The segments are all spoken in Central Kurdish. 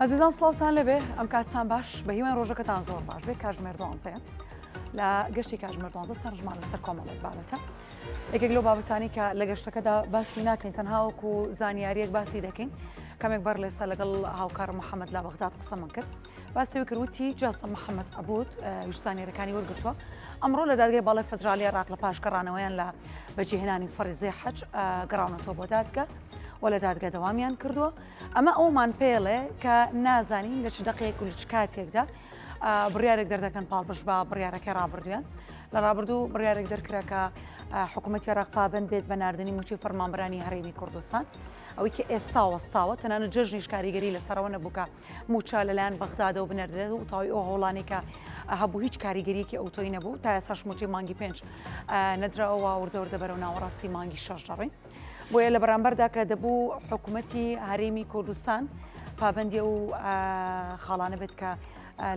ئەزیزان سڵاوتان لێبێ ئەم کاتتان باش بە هیوای ڕۆژەکەتان زۆر باش بێ کاژمێر دوانزەیە لە گەشتی کاژمێر دوانزە سەرژمان لەسەر کۆمەڵێک بابەتە یەکێک لەو بابەتانی کە لە گەشتەکەدا باسی ناکەین تەنها وەکو زانیاریەک باسی دەکەین کەمێک بەر لێستا لەگەڵ هاوکار محەممەد لە بەغداد قسەمان کرد باسی کرد وتی جاسم محەممەد عەبود زانیاریەکانی وەرگرتووە ئەمڕۆ لە دادگای باڵای فەدرالی عێراق لە پاش گەڕانەوەیان لە بەجێهێنانی فەریزەی حەج گەڕاونەتەوە بۆ دادگا و لە دادگا دەوامیان کردووە ئەمە ئەومان پێڵێ کە نازانین لە چ دەقەیەک و لە چ کاتێکدا بڕیارێک دەردەکەن پاڵپشت بە بڕیارەکەی ڕابردوویان لە ڕابردوو بڕیارێک دەرکرا کە حکوومەتی عێراق پابەند بێت بە ناردنی مووچەی فەرمانبەرانی هەرێمی کوردستان ئەوەی کە ئێستا وەستاوە تەنانەت جەژنیش کاریگەری لەسەرەوە نەبوو کە مووچە لەلایەن بەغدادەوە بنێردرێت و تەواوی ئەو هەوڵانەی کە هەبوو هیچ کاریگەریەکی ئەوتۆی نەبوو تا ئێستاش مووچەی مانگی پێنج نەدراوە وردە وردە بەرەو ناوەڕاستی مانگی شەش دەڕۆین بۆیە لە بەرامبەردا کە دەبوو حکوومەتی هەرێمی کوردستان پابندی ئەو خاڵانە بێت کە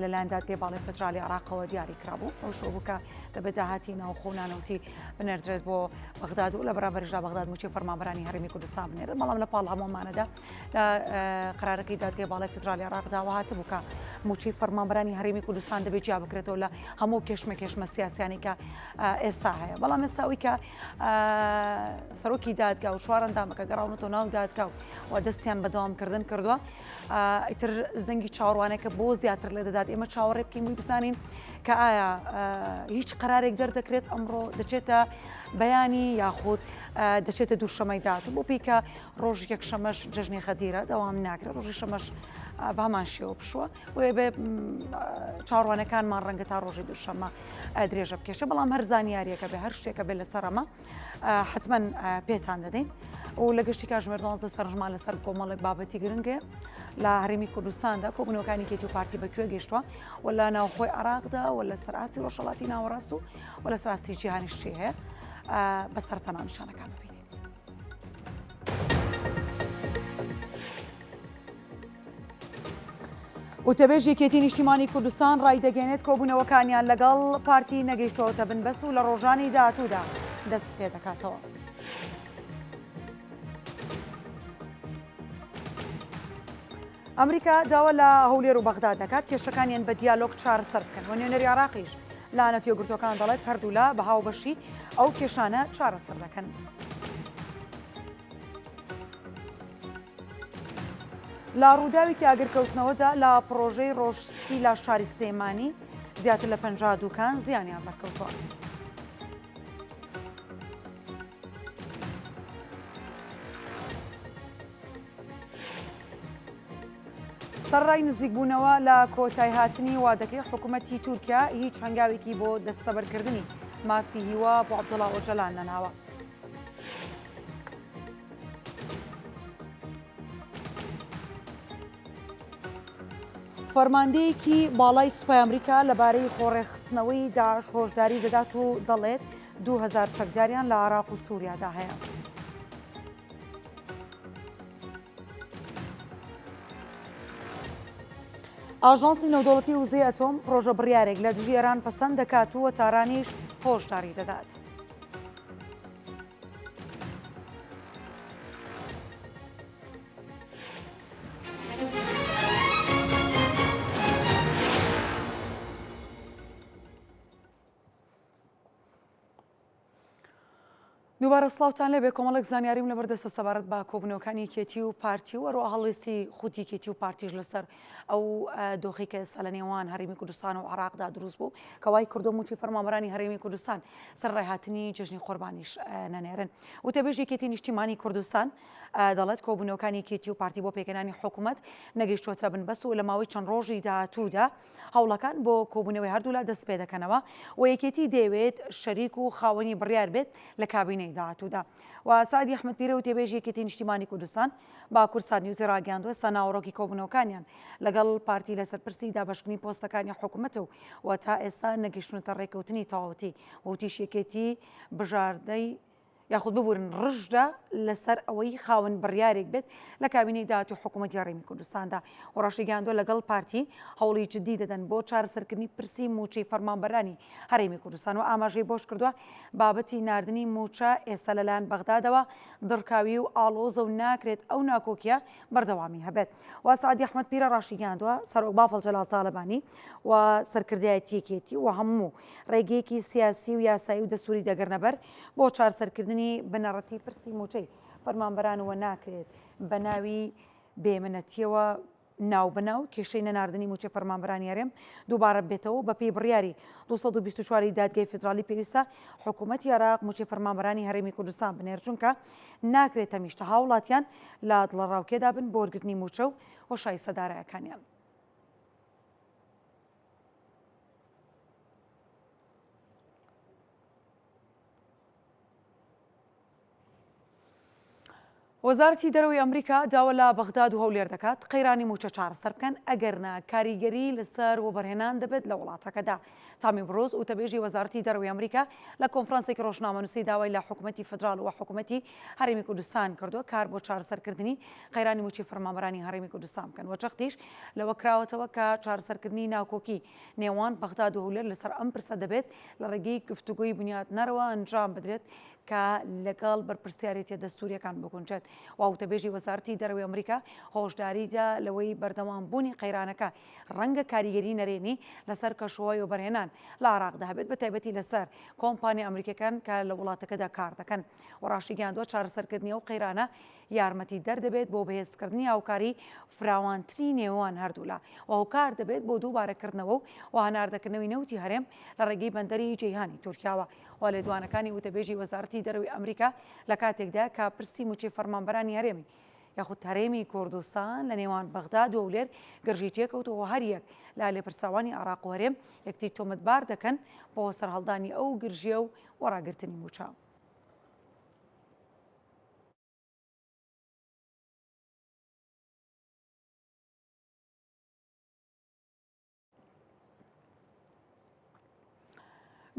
لەلایەن دادگای باڵی فدرالی عراقەوە دیاری کرابوو ئەو شۆ بوو کە دەبێت داهاتی ناوخۆ و نانەوتی بنێردرێت بۆ بەغداد و لە بەرامبەریشدا بەغداد مووچەی فەرمانبەرانی هەرێمی کوردستان بنێرێت بەڵام لە پاڵ هەموومانەدا لە قەرارەکەی دادگای باڵای فیدراڵی عێراقدا وهاتبوو کە مووچەی فەرمانبەرانی هەرێمی کوردستان دەبێت جیا بکرێتەوە لە هەموو کێشمە کێشمە سیاسیانی کە ئێستا هەیە بەڵام ئێستا ئەوی کە سەرۆکی دادگا و چوار ئەندامەکە گەڕاونەتەوە ناو دادگا و دەستیان بە دەوامکردن کردووە ئیتر زەنگی چاوەڕوانێکە بۆ زیاتر لێ دەدات ئێمە چاوەڕێ بکەین بووی بزانین کە ئایا هیچ قەرارێک دەردەکرێت ئەمڕۆ دەچێتە بەیانی یاخود دەچێتە دووشەمەی داهاتوو بۆ پێی کە ڕۆژی یەکشەمەش جەژنی غەدیرە دەوام ناکرێت ڕۆژی شەمەش بەهەمان شێوە پشووە بۆیە بێ چاوەڕوانەکانمان ڕەنگە تا ڕۆژی دووشەمە درێژە بکێشە بەڵام هەر زانیاریەکە بێ هەر شتێکە بێ لەسەر ئەمە حتمما پێتان دەدەین و لە گەشتی کاژمێر دوانزە سەرنجمان لەسەر کۆمەڵێک بابەتی گرنگە لە هەرێمی کوردستاندا کۆبوونەوەکانی یەکێتی و پارتی بەکوێ گەیشتووە و لە ناوخۆی عێراقدا و لە سەر ئاستی ڕۆژهەڵاتی ناوەڕاست و و لە سەر ئاستی جیهانیش چی هەیە بەسەر تەناونیشانەکان ببینین. وتەبێژی یەکێتی نیشتیمانی کوردستان ڕایدەگەێنێت کۆبوونەوەکانیان لەگەڵ پارتی نەگەیشتووەتە بنبەست و لە ڕۆژانی داهاتوودا دەست پێ دەکاتەوە. ئەمریکا داوا لە هەولێر و بەغدا دەکات کێشەکانیان بە دیالۆگ چارەسەر بکەن و نوێنەری عێراقیش لە نەتەوە یەکگرتووەکان دەڵێت هەردوولا بە هاوبەشی ئەو کێشانە چارەسەر دەکەن. لە ڕووداوێکی ئاگرکەوتنەوەدا لە پڕۆژەی ڕۆژستی لە شاری سلێمانی زیاتر لە 50 دوکان زیانیان بەرکەوتووە. سەرەڕای نزیکبوونەوە لە کۆتایهاتنی وادەکەی حکوومەتی تورکیا هیچ هەنگاوێکی بۆ دەستەبەرکردنی مافی هیوا بۆ عەبدوڵا ئۆجەلان نەناوە. فەرماندەیەکی باڵای سوپای ئەمریکا لەبارەی خۆڕێکخستنەوەی داعش هۆشداری دەدات و دەڵێت 2000 چەکداریان لە عراق و سووریادا هەیە. ئاژانسی نێودەوڵەتی وزەی ئەتۆم پرۆژە بڕیارێک لە دژی ئێران پەسەند دەکات و تارانیش هۆشداری دەدات. دووبارە سڵاوتان لێبێ کۆمەڵێک زانیاریم لەبەردەستە سەبارەت بە کۆبوونەوەکانی یەکێتی و پارتی و هەروەها هەڵوێستی خودی یەکێتی و پارتیش لەسەر ئەو دۆخی کە ئێستا لە نێوان هەرێمی کوردستان و عراقدا دروست بوو کە وای کردو موچەی فەرمانبەرانی هەرێمی کوردستان سەرەڕای هاتنی جەژنی قوربانیش نەنێرن. وتەبێژی یەکێتی نیشتیمانی کوردستان دەڵێت کۆبوونەوەکانی یەکێتی و پارتی بۆ پێکهێنانی حکوومەت نەگەیشتووەتە بنبەست و لە ماوەی چەند ڕۆژی داهاتوودا هەوڵەکان بۆ کۆبوونەوەی هەردوولا دەستپێدەکەنەوە و یەکێتی دەیەوێت شەریک و خاوەنی بڕیار بێت لە کابینەی داهاتوودا. و سەعدی ئەحمەد پیرە وتەبێژی یەکێتی نیشتیمانی کوردستان بە کوردسات نیوزی ڕاگەیاندووە، ئێستا ناوەڕۆکی کۆبوونەوەکانیان لەگەڵ پارتی لەسەر پرسی دابەشکردنی پۆستەکانی حکومەتە و و تا ئێستا نەگەیشتوونەتە ڕێککەوتنی تەواوەتی و وتیشی یەکێتی بژاردەی. یاخود ببورن ڕژدە لەسەر ئەوەی خاوەن بڕیارێک بێت لە کابینەی داهاتووی حکوومەتی هەرێمی کوردستاندا و ڕاشیگەیاندووە لەگەڵ پارتی هەوڵی جددی دەدەن بۆ چارەسەرکردنی پرسی مووچەی فەرمانبەرانی هەرێمی کوردستان و ئاماژەی بۆش کردووە بابەتی ناردنی مووچە ئێستا لەلایەن بەغدادەوە دڕکاوی و ئاڵۆزە و ناکرێت ئەو ناکۆکیە بەردەوامی هەبێت و سەعدی ئەحمەد پیرە ڕاشیگەیاندووە سەرۆک بافڵ جەلال تاڵەبانی و سەرکردایەتی یەکێتی و هەموو ڕێگەیەکی سیاسی و یاسایی و دەستوری دەگرنەبەر بۆ چارسەرکردنی بنەڕەتی پرسی مووچەی فەرمانبەران و ناکرێت بە ناوی بێمنەتیەوە ناوبەناو کێشەی نەناردنی مووچەی فەرمانبەرانی هەرێم دووبارە ببێتەوە و بەپێی بڕیاری 224 ی دادگای فیدراڵی پێویستە حکوومەتی عێراق مووچەی فەرمانبەرانی هەرێمی کوردستان بنێرێت چونکە ناکرێت هەمیشە هاوڵاتیان لە دڵەڕاوکێدا بن بۆ وەرگرتنی مووچە و شایستە دارایەکانیان. وەزارەتی دەرەوەی ئەمریکا داوا لە بەغداد و هەولێر دەکات قەیرانی مووچە چارەسەر بکەن، ئەگەرنا کاریگەری لەسەر وەبەرهێنان دەبێت لە وڵاتەکەدا. تامی بروس وتەبێژی وەزارەتی دەرەوەی ئەمریکا لە کۆنفرانسێکی ڕۆژنامەنووسی داوای لە حکومەتی فیدراڵ و حکومەتی هەرێمی کوردستان کردووە کار بۆ چارەسەرکردنی قەیرانی مووچەی فەرمانبەرانی هەرێمی کوردستان بکەن و جەختیش لەوە کراوەتەوە کە چارەسەرکردنی ناکۆکی نێوان بەغداد و هەولێر لەسەر ئەم پرسە دەبێت لە ڕێگەی گفتوگۆی بنیاتنەرەوە ئەنجام بدرێت کە لەگەڵ بەرپرسیارێتیە دەستوریەکان بگونجێت. و وتەبێژی وەزارەتی دەرەوەی ئەمریکا هۆشداریدا لەوەی بەردەوامبوونی قەیرانەکە ڕەنگە کاریگەری نەرێنی لەسەر کەشوهەوای وەبەرهێنان لە عێراقدا هەبێت بەتایبەتی لەسەر کۆمپانیا ئەمریکیەکان کە لە وڵاتەکەدا کاردەکەن و ڕاشیگەیاندووە چارەسەرکردنی ئەو قەیرانە یارمەتیدەر دەبێت بۆ بەهێزکردنی هاوکاری فراوانتری نێوان هەردوولا و هۆکار دەبێت بۆ دووبارەکردنەوە و هەناردەکردنەوەی نەوتی هەرێم لە ڕێگەی بەندەری جەیهانی تورکیاوە و لێدوانەکانی وتەبێژی وەزارەتی دەرەوەی ئەمریکا لە کاتێکدا کە پرسی مووچەی فەرمانبەرانی هەرێمی یاخود هەرێمی کوردستان لە نێوان بەغداد و هەولێر گرژی تێکەوتەوە هەریەک لە لێپرسراوانی عێراق و هەرێم یەکتری تۆمەتبار دەکەن بۆ سەرهەڵدانی ئەو گرژییە و ڕاگرتنی مووچە.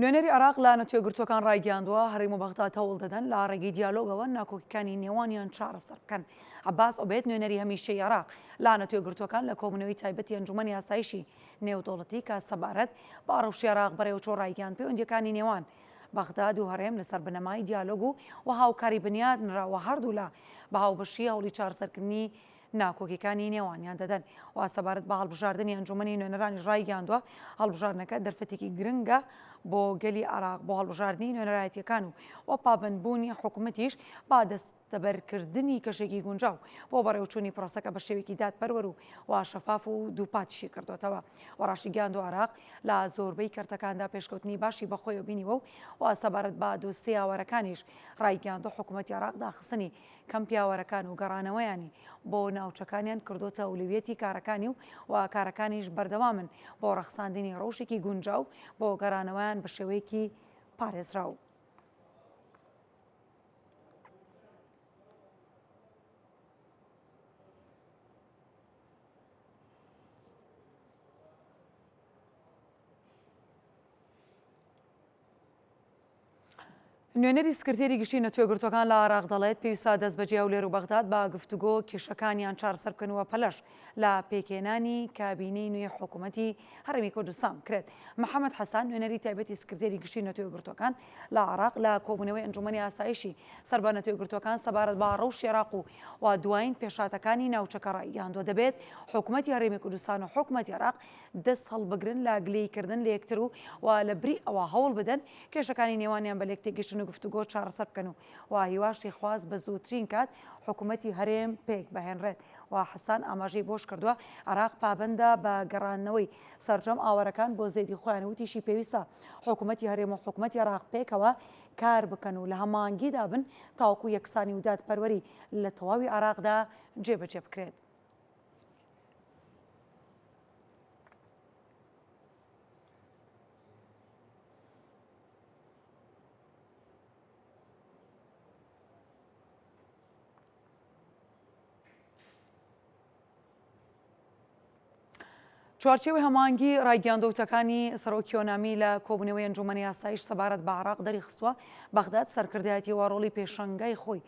نوێنەری عێراق لە نەتەوەیەکگرتووەکان ڕایگەیاندووە، هەرێم و بەغداد هەوڵ دەدەن لە ڕێگەی دیالۆگەوە ناکۆکیەکانی نێوانیان چارەسەر بکەن. عەباس عوبێد نوێنەری هەمیشەی عێراق لە نەتەوەیەکگرتووەکان لە کۆبوونەوەی تایبەتی ئەنجوومەنی ئاسایشی نێودەوڵەتی کە سەبارەت بە ڕەوشی عێراق بەڕێوەچوو ڕایگەیاند پەیوەندییەکانی نێوان بەغداد و هەرێم لەسەر بنەمای دیالۆگ و و هاوکاری بنیات نراوە هەردوولا بە هاوبەشی هەوڵی چارەسەرکردنی ناکۆکیەکانی نێوانیان دەدەن و سەبارەت بە هەڵبژاردنی ئەنجومەنی نوێنەرانیش ڕایگەیاندووە، هەڵبژاردنەکە دەرفەتێکی گرنگە بۆ گەلی عێراق بۆ هەڵبژاردنی نوێنەرایەتیەکان و و پابەندبوونی حکومەتیش بە دەستەبەرکردنی کەشێکی گونجاو بۆ بەڕێوەچوونی پرۆسەکە بە شێوەیەکی دادپەروەر و و شەفاف و دووپاتیشی کردووەتەوە و ڕاشیگەیاندووە عێراق لە زۆربەی کەرتەکاندا پێشکەوتنی باشی بەخۆیەوە بینیوە و و سەبارەت بە دۆسیەی ئاوارەکانیش ڕایگەیاندووە حکومەتی عێراق داخستنی کەمپی ئاوارەکان و گەڕانەوەیانی بۆ ناوچەکانیان کردۆتە ئەولەویەتی کارەکانی و و کارەکانیش بەردەوامن بۆ ڕەخساندنی ڕەوشێکی گونجاو بۆ گەڕانەوەیان بە شێوەیەکی پارێزراو. نوێنەری سکرتێری گشتی نەتەوەیەکگرتووەکان لە عێراق دەڵێت، پێویستە دەستبەجێ هەولێر و بەغداد بە گفتوگۆ کێشەکانیان چارەسەر بکەن و پەلەش لە پێکهێنانی کابینەی نوێی حکوومەتی هەرێمی کوردستان بکرێت. محەمەد حەسان، نوێنەری تایبەتی سکرتێری گشتی نەتەوەیەکگرتووەکان لە عێراق لە کۆبوونەوەی ئەنجوومەنی ئاسایشی سەر بە نەتەوەیەکگرتووەکان سەبارەت بە ڕەوشی عێراق و و دوایین پێشهاتەکانی ناوچەکە ڕایگەیاندووە، دەبێت حکوومەتی هەرێمی کوردستان و حکوومەتی عێراق دەست هەڵبگرن لە گلەییکردن لە یەکتر و و لە بری ئەوە هەوڵ بدەن کێشەکانی نێوانیان بە لێکتێگەیشتن و گفتوگۆ چارەسەر بکەن و و هیواشی خواست بە زووترین کات حکوومەتی هەرێم پێک بهێنرێت و حەسان ئاماژەی بۆش کردووە عێراق پابەندە بە گەڕاندنەوەی سەرجەم ئاوارەکان بۆ زێدی خۆیان وتیشی پێویستە حکوومەتی هەرێم و حکوومەتی عێراق پێکەوە کار بکەن و لە هەماهەنگیدا بن تاوەکو یەکسانی و دادپەروەری لە تەواوی عێراقدا جێبەجێ بکرێت. چوارچێوەی هەماهەنگی ڕایگەیاندووە وتەکانی سەرۆکی یۆنامی لە کۆبوونەوەی ئەنجوومەنی ئاسایش سەبارەت بە عێراق دەریخستووە بەغداد سەرکردایەتی و ڕۆڵی پێشەنگای خۆی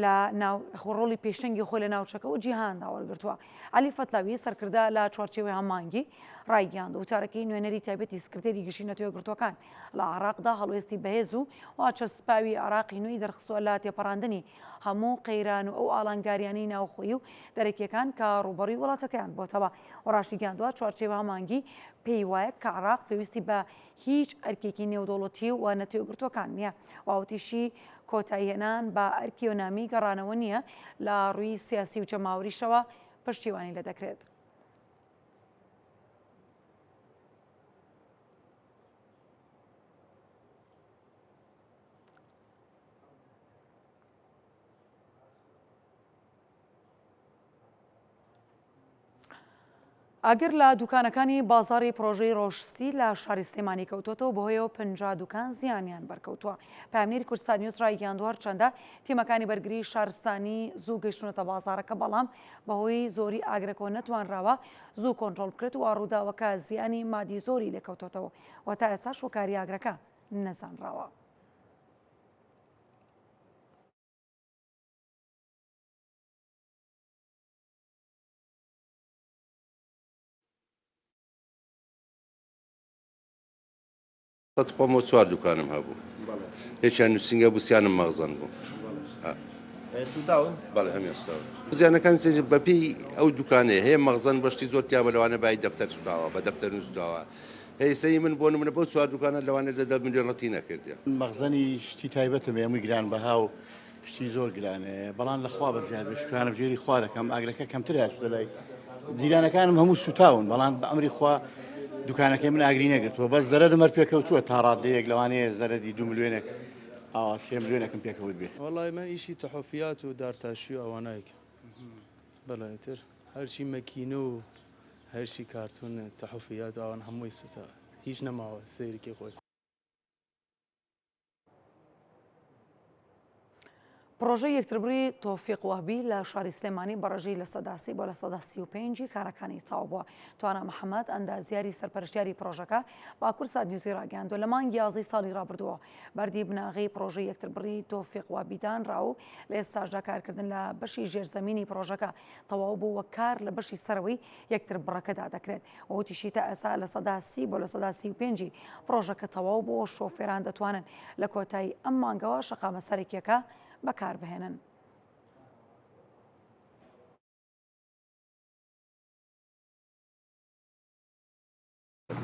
لە ناو ڕۆڵی پێشەنگی خۆی لە ناوچەکە و جیهاندا وەرگرتووە. عەلی فەتلاوی سەرکردە لە چوارچێوەی هەماهەنگی ڕایگەیاند وتارەکەی نوێنەری تایبەتی سکرتێری گشتی نەتەوە یەکگرتووەکان لە عێراقدا هەڵوێستی بەهێز و چەسپاوی عێراقی نوێی دەرخستووە لە تێپەڕاندنی هەموو قەیران و ئەو ئاڵنگاریانەی ناوخۆیی و دەرەکییەکان کە ڕووبەڕووی وڵاتەکەیان بۆتەوە و ڕاشیگەیاندووە چوارچێوەی هەماهەنگی پێی وایە کە عێراق پێویستی بە هیچ ئەرکێکی نێودەوڵەتی و نەتەوە یەکگرتووەکان نییە و وتیشی کۆتاییهێنان بە ئەرکی یۆنامی گەڕانەوە نییە لە ڕووی سیاسی و جەماوەریشەوە پشتیوانی لێ دەکرێت. ئاگر لە دوکانەکانی بازاڕی پڕۆژەی ڕۆژستی لە شاری سلێمانی کەوتۆتەوە بەهۆیەوە 50 دوکان زیانیان بەرکەوتووە. پەیامنێری کوردستان نیوز ڕایگەیاندووە هەرچەندە تیمەکانی بەرگری شارستانی زوو گەیشتوونەتە بازاڕەکە بەڵام بەهۆی زۆری ئاگرەکەوە نەتوانراوە زوو کۆنترۆڵ بکرێت و ڕووداوەکە زیانی مادی زۆری لێکەوتۆتەوە و تا ئێستاش هۆکاری ئاگرەکە نەزانراوە. سەد خۆمەوە چوار دوکانم هەبوو یەکیان نووسینگە بوو سیانم مەخزەن بوو سوتاون بەڵێ هەمیان سوتاون زیانەکان بەپێی ئەو دوکانەیە هەیە مەخزەن بەشتی زۆر تیا بە لەوانە بای دەفتەر سوتاوە بە دەفتەر نووسراوە هەیسەی من بۆ نمونە بەو چوار دوکانە لەوانە لە دە ملیۆن ڕەتی نەکردە. مەخزەنی شتی تایبەتم هەیە هەمووی گرانبەها و شتی زۆر گرانە بەڵام لە خوا بە زیاد بێ شوکرانە بژێری خوا دەکەم ئاگرەکە کەمتر هاتووتە لای جیرانەکانم هەموو سوتاون بەڵام بە ئەمری خوا دوکانەکەی من ئاگری نەگرتووە بەس زەرەدم هەر پێکەوتووە تا ڕادەیەک لەوانەیە زەرەدی دو ملیۆنێک ئاوا سێ ملیۆنێکم پێکەوت بێ. وەڵای من ئیشی تحفیات و دارتاشی و ئەوانایکەم بەڵێ ئیتر هەرچی مەکینە و هەرچی کارتون تحفیات و ئەوان هەمووی سوتا هیچ نەماوە سەیرکی خۆت. پڕۆژەی یەکتربڕی تۆفیق وەهبی لە شاری سلێمانی بە ڕێژەی 30% بۆ 35% ی کارەکانی تەواو بووە. توانا محەمەد، ئەندازیاری سەرپەرشتیاری پڕۆژەکە، بە کوردسات نیوزی ڕاگەیاندووە، لە مانگی یازدەی ساڵی ڕابردووەوە بەردی بناغەی پڕۆژەی یەکتربڕی تۆفیق وەهبی دانرا و لە ئێستاشدا کارکردن لە بەشی ژێرزەمینی پڕۆژەکە تەواو بوو و کار لە بەشی سەرەوەی یەکتربڕەکەدا دەکرێت. وتیشی تا ئێستا 30% بۆ 35% ی پڕۆژەکە تەواو بووە و شۆفێران دەتوانن لە کۆتایی ئەم مانگەوە شەقامە سەرەکییەکە بەکاربهێنن.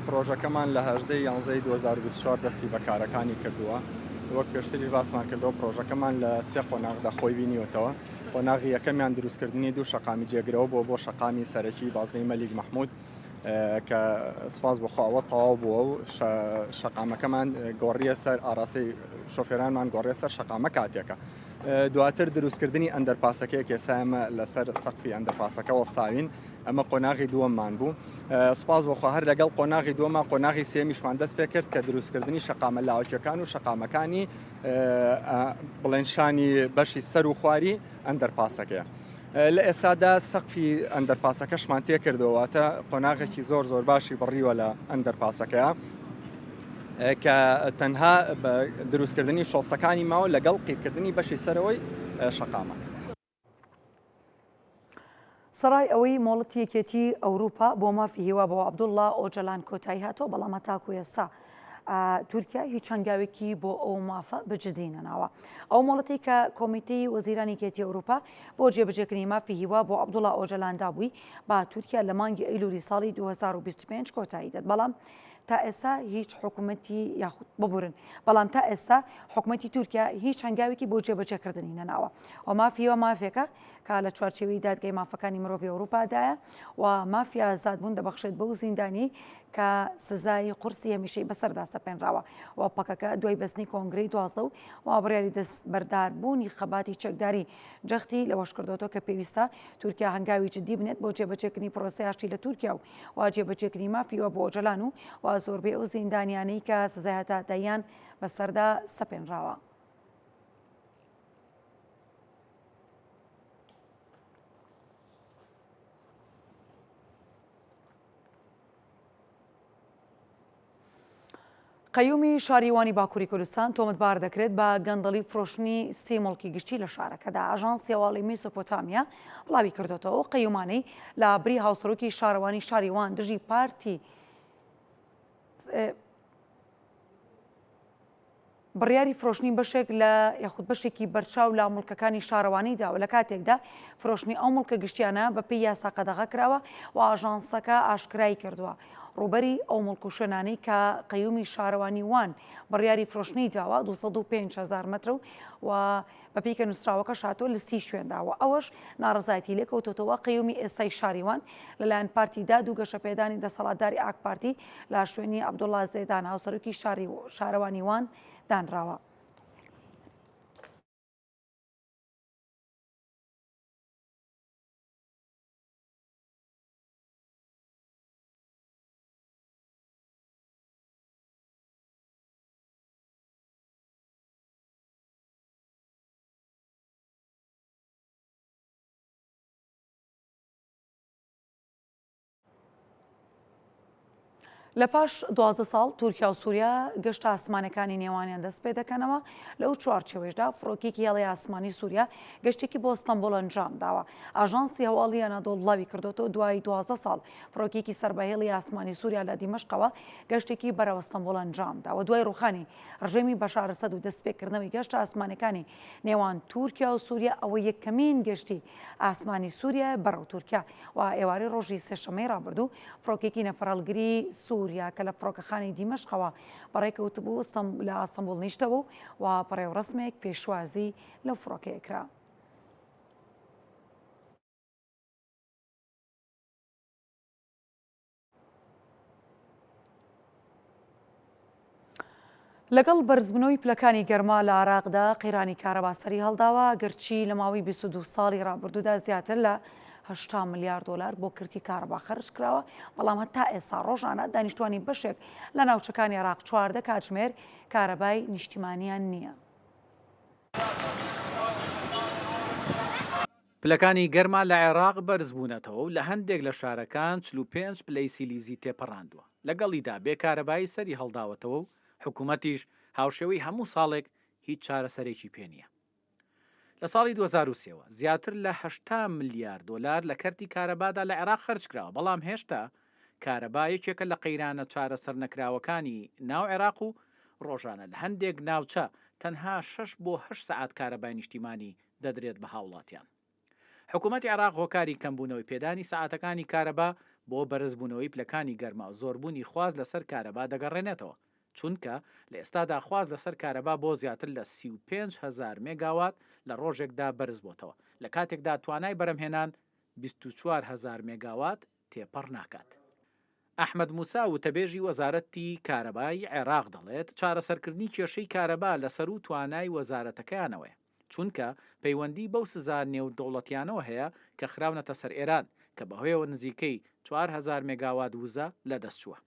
پڕۆژەکەمان لە 18 ی یانزەی 2024 دەستی بە کارەکانی کردووە، وەک پێشتریش باسمان کردەوە پڕۆژەکەمان لە سێ قۆناغدا خۆی بینیوەتەوە، قۆناغی یەکەمیان دروستکردنی دوو شەقامی جێگرەوە بووە بۆ شەقامی سەرەکی بازنەی مەلیک مەحمود کە سوپاس بۆ خوا ئەوە تەواو بووە و شەقامەکەمان گۆڕیە سەر ئاراستەی شۆفێرانمان گۆڕیە سەر شەقامە کاتێکە. دواتر دروستکردنی ئەندەرپاسەکەیە کە ئێستا ئێمە لەسەر سەقفی ئەندەرپاسەکە وەستاوین ئەمە قۆناغی دووەممان بوو سوپاس بۆ خوا هەر لەگەڵ قۆناغی دووەما قۆناغی سێمیشمان دەست پێ کرد کە دروستکردنی شەقامە لاوەکیەکان و شەقامەکانی بڵێن شانی بەشی سەر و خواری ئەندەرپاسەکەیە. لە ئێستادا سەقفی ئەندەرپاسەکەشمان تێکردەوە واتە قۆناغێکی زۆر زۆر باشی بڕیوە لە ئەندەرپاسەکەیە کە تەنها بە دروستکردنی شۆستەکانی ماوە لەگەڵ قیرکردنی بەشی سەرەوەی شەقامەکە. سەڕای ئەوەی مۆڵەتی یەکێتی ئەوروپا بۆ مافی هیوا بۆ عەبدوڵڵا ئۆجەلان کۆتایی هاتووە، بەڵام هەتاکو ئێستا تورکیا هیچ هەنگاوێکی بۆ ئەو مافە بە جدی نەناوە. ئەو مۆڵەتەی کە کۆمیتەی وەزیرانی یەکێتی ئەوروپا بۆ جێبەجێکردنی مافی هیوا بۆ عەبدوڵڵا ئۆجەلان دابووی بە تورکیا لە مانگی ئەیلولی ساڵی 2025 کۆتایی دێت، بەڵام تا ئێستا هیچ حکومەتی یاخود ببورن بەڵام تا ئێستا حکومەتی تورکیا هیچ هەنگاوێکی بۆ جێبەجێکردنی نەناوە و مافی هیوا مافێکە کە لە چوارچێوەی دادگای مافەکانی مرۆڤی ئەوروپادایە و مافی ئازادبوون دەبەخشێت بەو زیندانی کە سزای قورسی هەمیشەی بەسەردا سەپێنراوە و پەکەکە دوای بەستنی کۆنگرەی دوازدە و و بڕیاری دەستبەرداربوونی خەباتی چەکداری جەختی لەوەشکردۆتەوە کە پێویستە تورکیا هەنگاوی جدی بنێت بۆ جێبەجێکردنی پرۆسەی ئاشتی لە تورکیا و و جێبەجێکردنی مافی وە بۆ ئۆجەلان و و زۆربەی ئەو زیندانیانەی کە سزای هەتاهەتاییان بەسەردا سەپێنراوە. قەیومی شاری وانی باکووری کوردستان تۆمەتبار دەکرێت بە گەندەڵی فرۆشتنی سی موڵکی گشتی لە شارەکەدا. ئاژانسی هەواڵی میسۆپۆتامیا بڵاوی کردۆتەوە، ئەو قەیومانەی لە بری هاوسەرۆکی شارەوانی شاری وان دژی پارتی بڕیاری فرۆشتنی بەشێک لە یاخود بەشێکی بەرچاو لە موڵکەکانی شارەوانی داوە لە کاتێکدا فرۆشتنی ئەو موڵکە گشتیانە بەپێی یاسا قەدەغە کراوە و ئاژانسەکە ئاشکرای کردووە ڕووبەری ئەو موڵک و شوێنانەی کە قەیومی شارەوانی وان بڕیاری فرۆشتنی داوە 205 هەزار مەترە و بەپێی کە نووسراوەکەش هاتووە لە سی شوێندا و ئەوەش ناڕەزایەتی لێکەوتۆتەوە قەیومی ئێستای شاری وان لەلایەن پارتی داد و گەشەپێدانی دەسەڵاتداری ئاکپارتی لە شوێنی عەبدوڵا زێدان هاوسەرۆکی شاری شارەوانی وان دانراوە. لە پاش 12 ساڵ تورکیا و سووریا گەشتە ئاسمانەکانی نێوانیان دەست پێ دەکەنەوە لەو چوارچێوەیشدا فڕۆکێکی هێڵی ئاسمانی سووریا گەشتێکی بۆ ئەستەنبوڵ ئەنجام داوە ئاژانسی هەواڵی ئەنادۆڵ بڵاوی کردۆتەوە دوای 12 ساڵ فڕۆکێکی سەر بە هێڵی ئاسمانی سووریا لە دیمەشقەوە گەشتێکی بەرەو ئەستەنبوڵ ئەنجام داوە دوای ڕووخانی ڕژێمی بەشار ئەسەد و دەستپێکردنەوەی گەشتە ئاسمانەکانی نێوان تورکیا و سووریا ئەوە یەکەمین گەشتی ئاسمانی سووریایە بەرەو تورکیا و ئێوارەی ڕۆژی سێشەممەی ڕابردوو فڕۆکەیەکی نەفەرهەڵگری سووریا کە لە فڕۆکەخانەی دیمەشقەوە بەڕێکەوتبوو لە ئەستەنبوڵ نیشتەوە و بە ڕێوڕەسمێک پێشوازی لەو فڕۆکەیە کرا. لەگەڵ بەرزبوونەوەی پلەکانی گەرما لە عێراقدا قەیرانی کارەبا سەری هەڵداوە، گەرچی لە ماوەی 22 ساڵی ڕابردوودا زیاتر لە 80 ملیار دۆلار بۆ کەرتی کارەبا خەرج کراوە، بەڵام هەتا ئێستا ڕۆژانە دانیشتوانی بەشێک لە ناوچەکانی عێراق 14 کاتژمێر کارەبای نیشتیمانیان نییە. پلەکانی گەرما لە عێراق بەرزبوونەتەوە و لە هەندێک لە شارەکان 45 پلەی سیلیزی تێپەڕاندووە، لەگەڵیدا بێ کارەبایی سەری هەڵداوەتەوە و حکومەتیش هاوشێوەی هەموو ساڵێک هیچ چارەسەرێکی پێ نییە. لە ساڵی 2003 وە زیاتر لە 80 ملیار دۆلار لە کەرتی کارەبادا لە عێراق خەرجکراوە، بەڵام هێشتا کارەبا یەکێکە لە قەیرانە چارەسەرنەکراوەکانی ناو عێراق و ڕۆژانە لە هەندێک ناوچە تەنها شەش بۆ هەشت سەعات کارەبای نیشتیمانی دەدرێت بە هاوڵاتیان. حکومەتی عێراق هۆکاری کەمبوونەوەی پێدانی سەعاتەکانی کارەبا بۆ بەرزبوونەوەی پلەکانی گەرما و زۆربوونی خواست لەسەر کارەبا دەگەڕێنێتەوە، چونکە لە ئێستادا خواست لەسەر کارەبا بۆ زیاتر لە 35 هەزار مێگاوات لە ڕۆژێکدا بەرزبۆتەوە، لە کاتێکدا توانای بەرەمهێنان 24 هەزار مێگاوات تێپەڕ ناکات. ئەحمەد موسا وتەبێژی وەزارەتی کارەبای عێراق دەڵێت، چارەسەرکردنی کێشەی کارەبا لە سەروو توانای وەزارەتەکەیانەوەیە، چونکە پەیوەندی بەو سزا نێودەوڵەتیانەوە هەیە کە خراونەتە سەر ئێران، کە بەهۆیەوە نزیکەی 4000 مێگاوات وزە لەدەستچووە.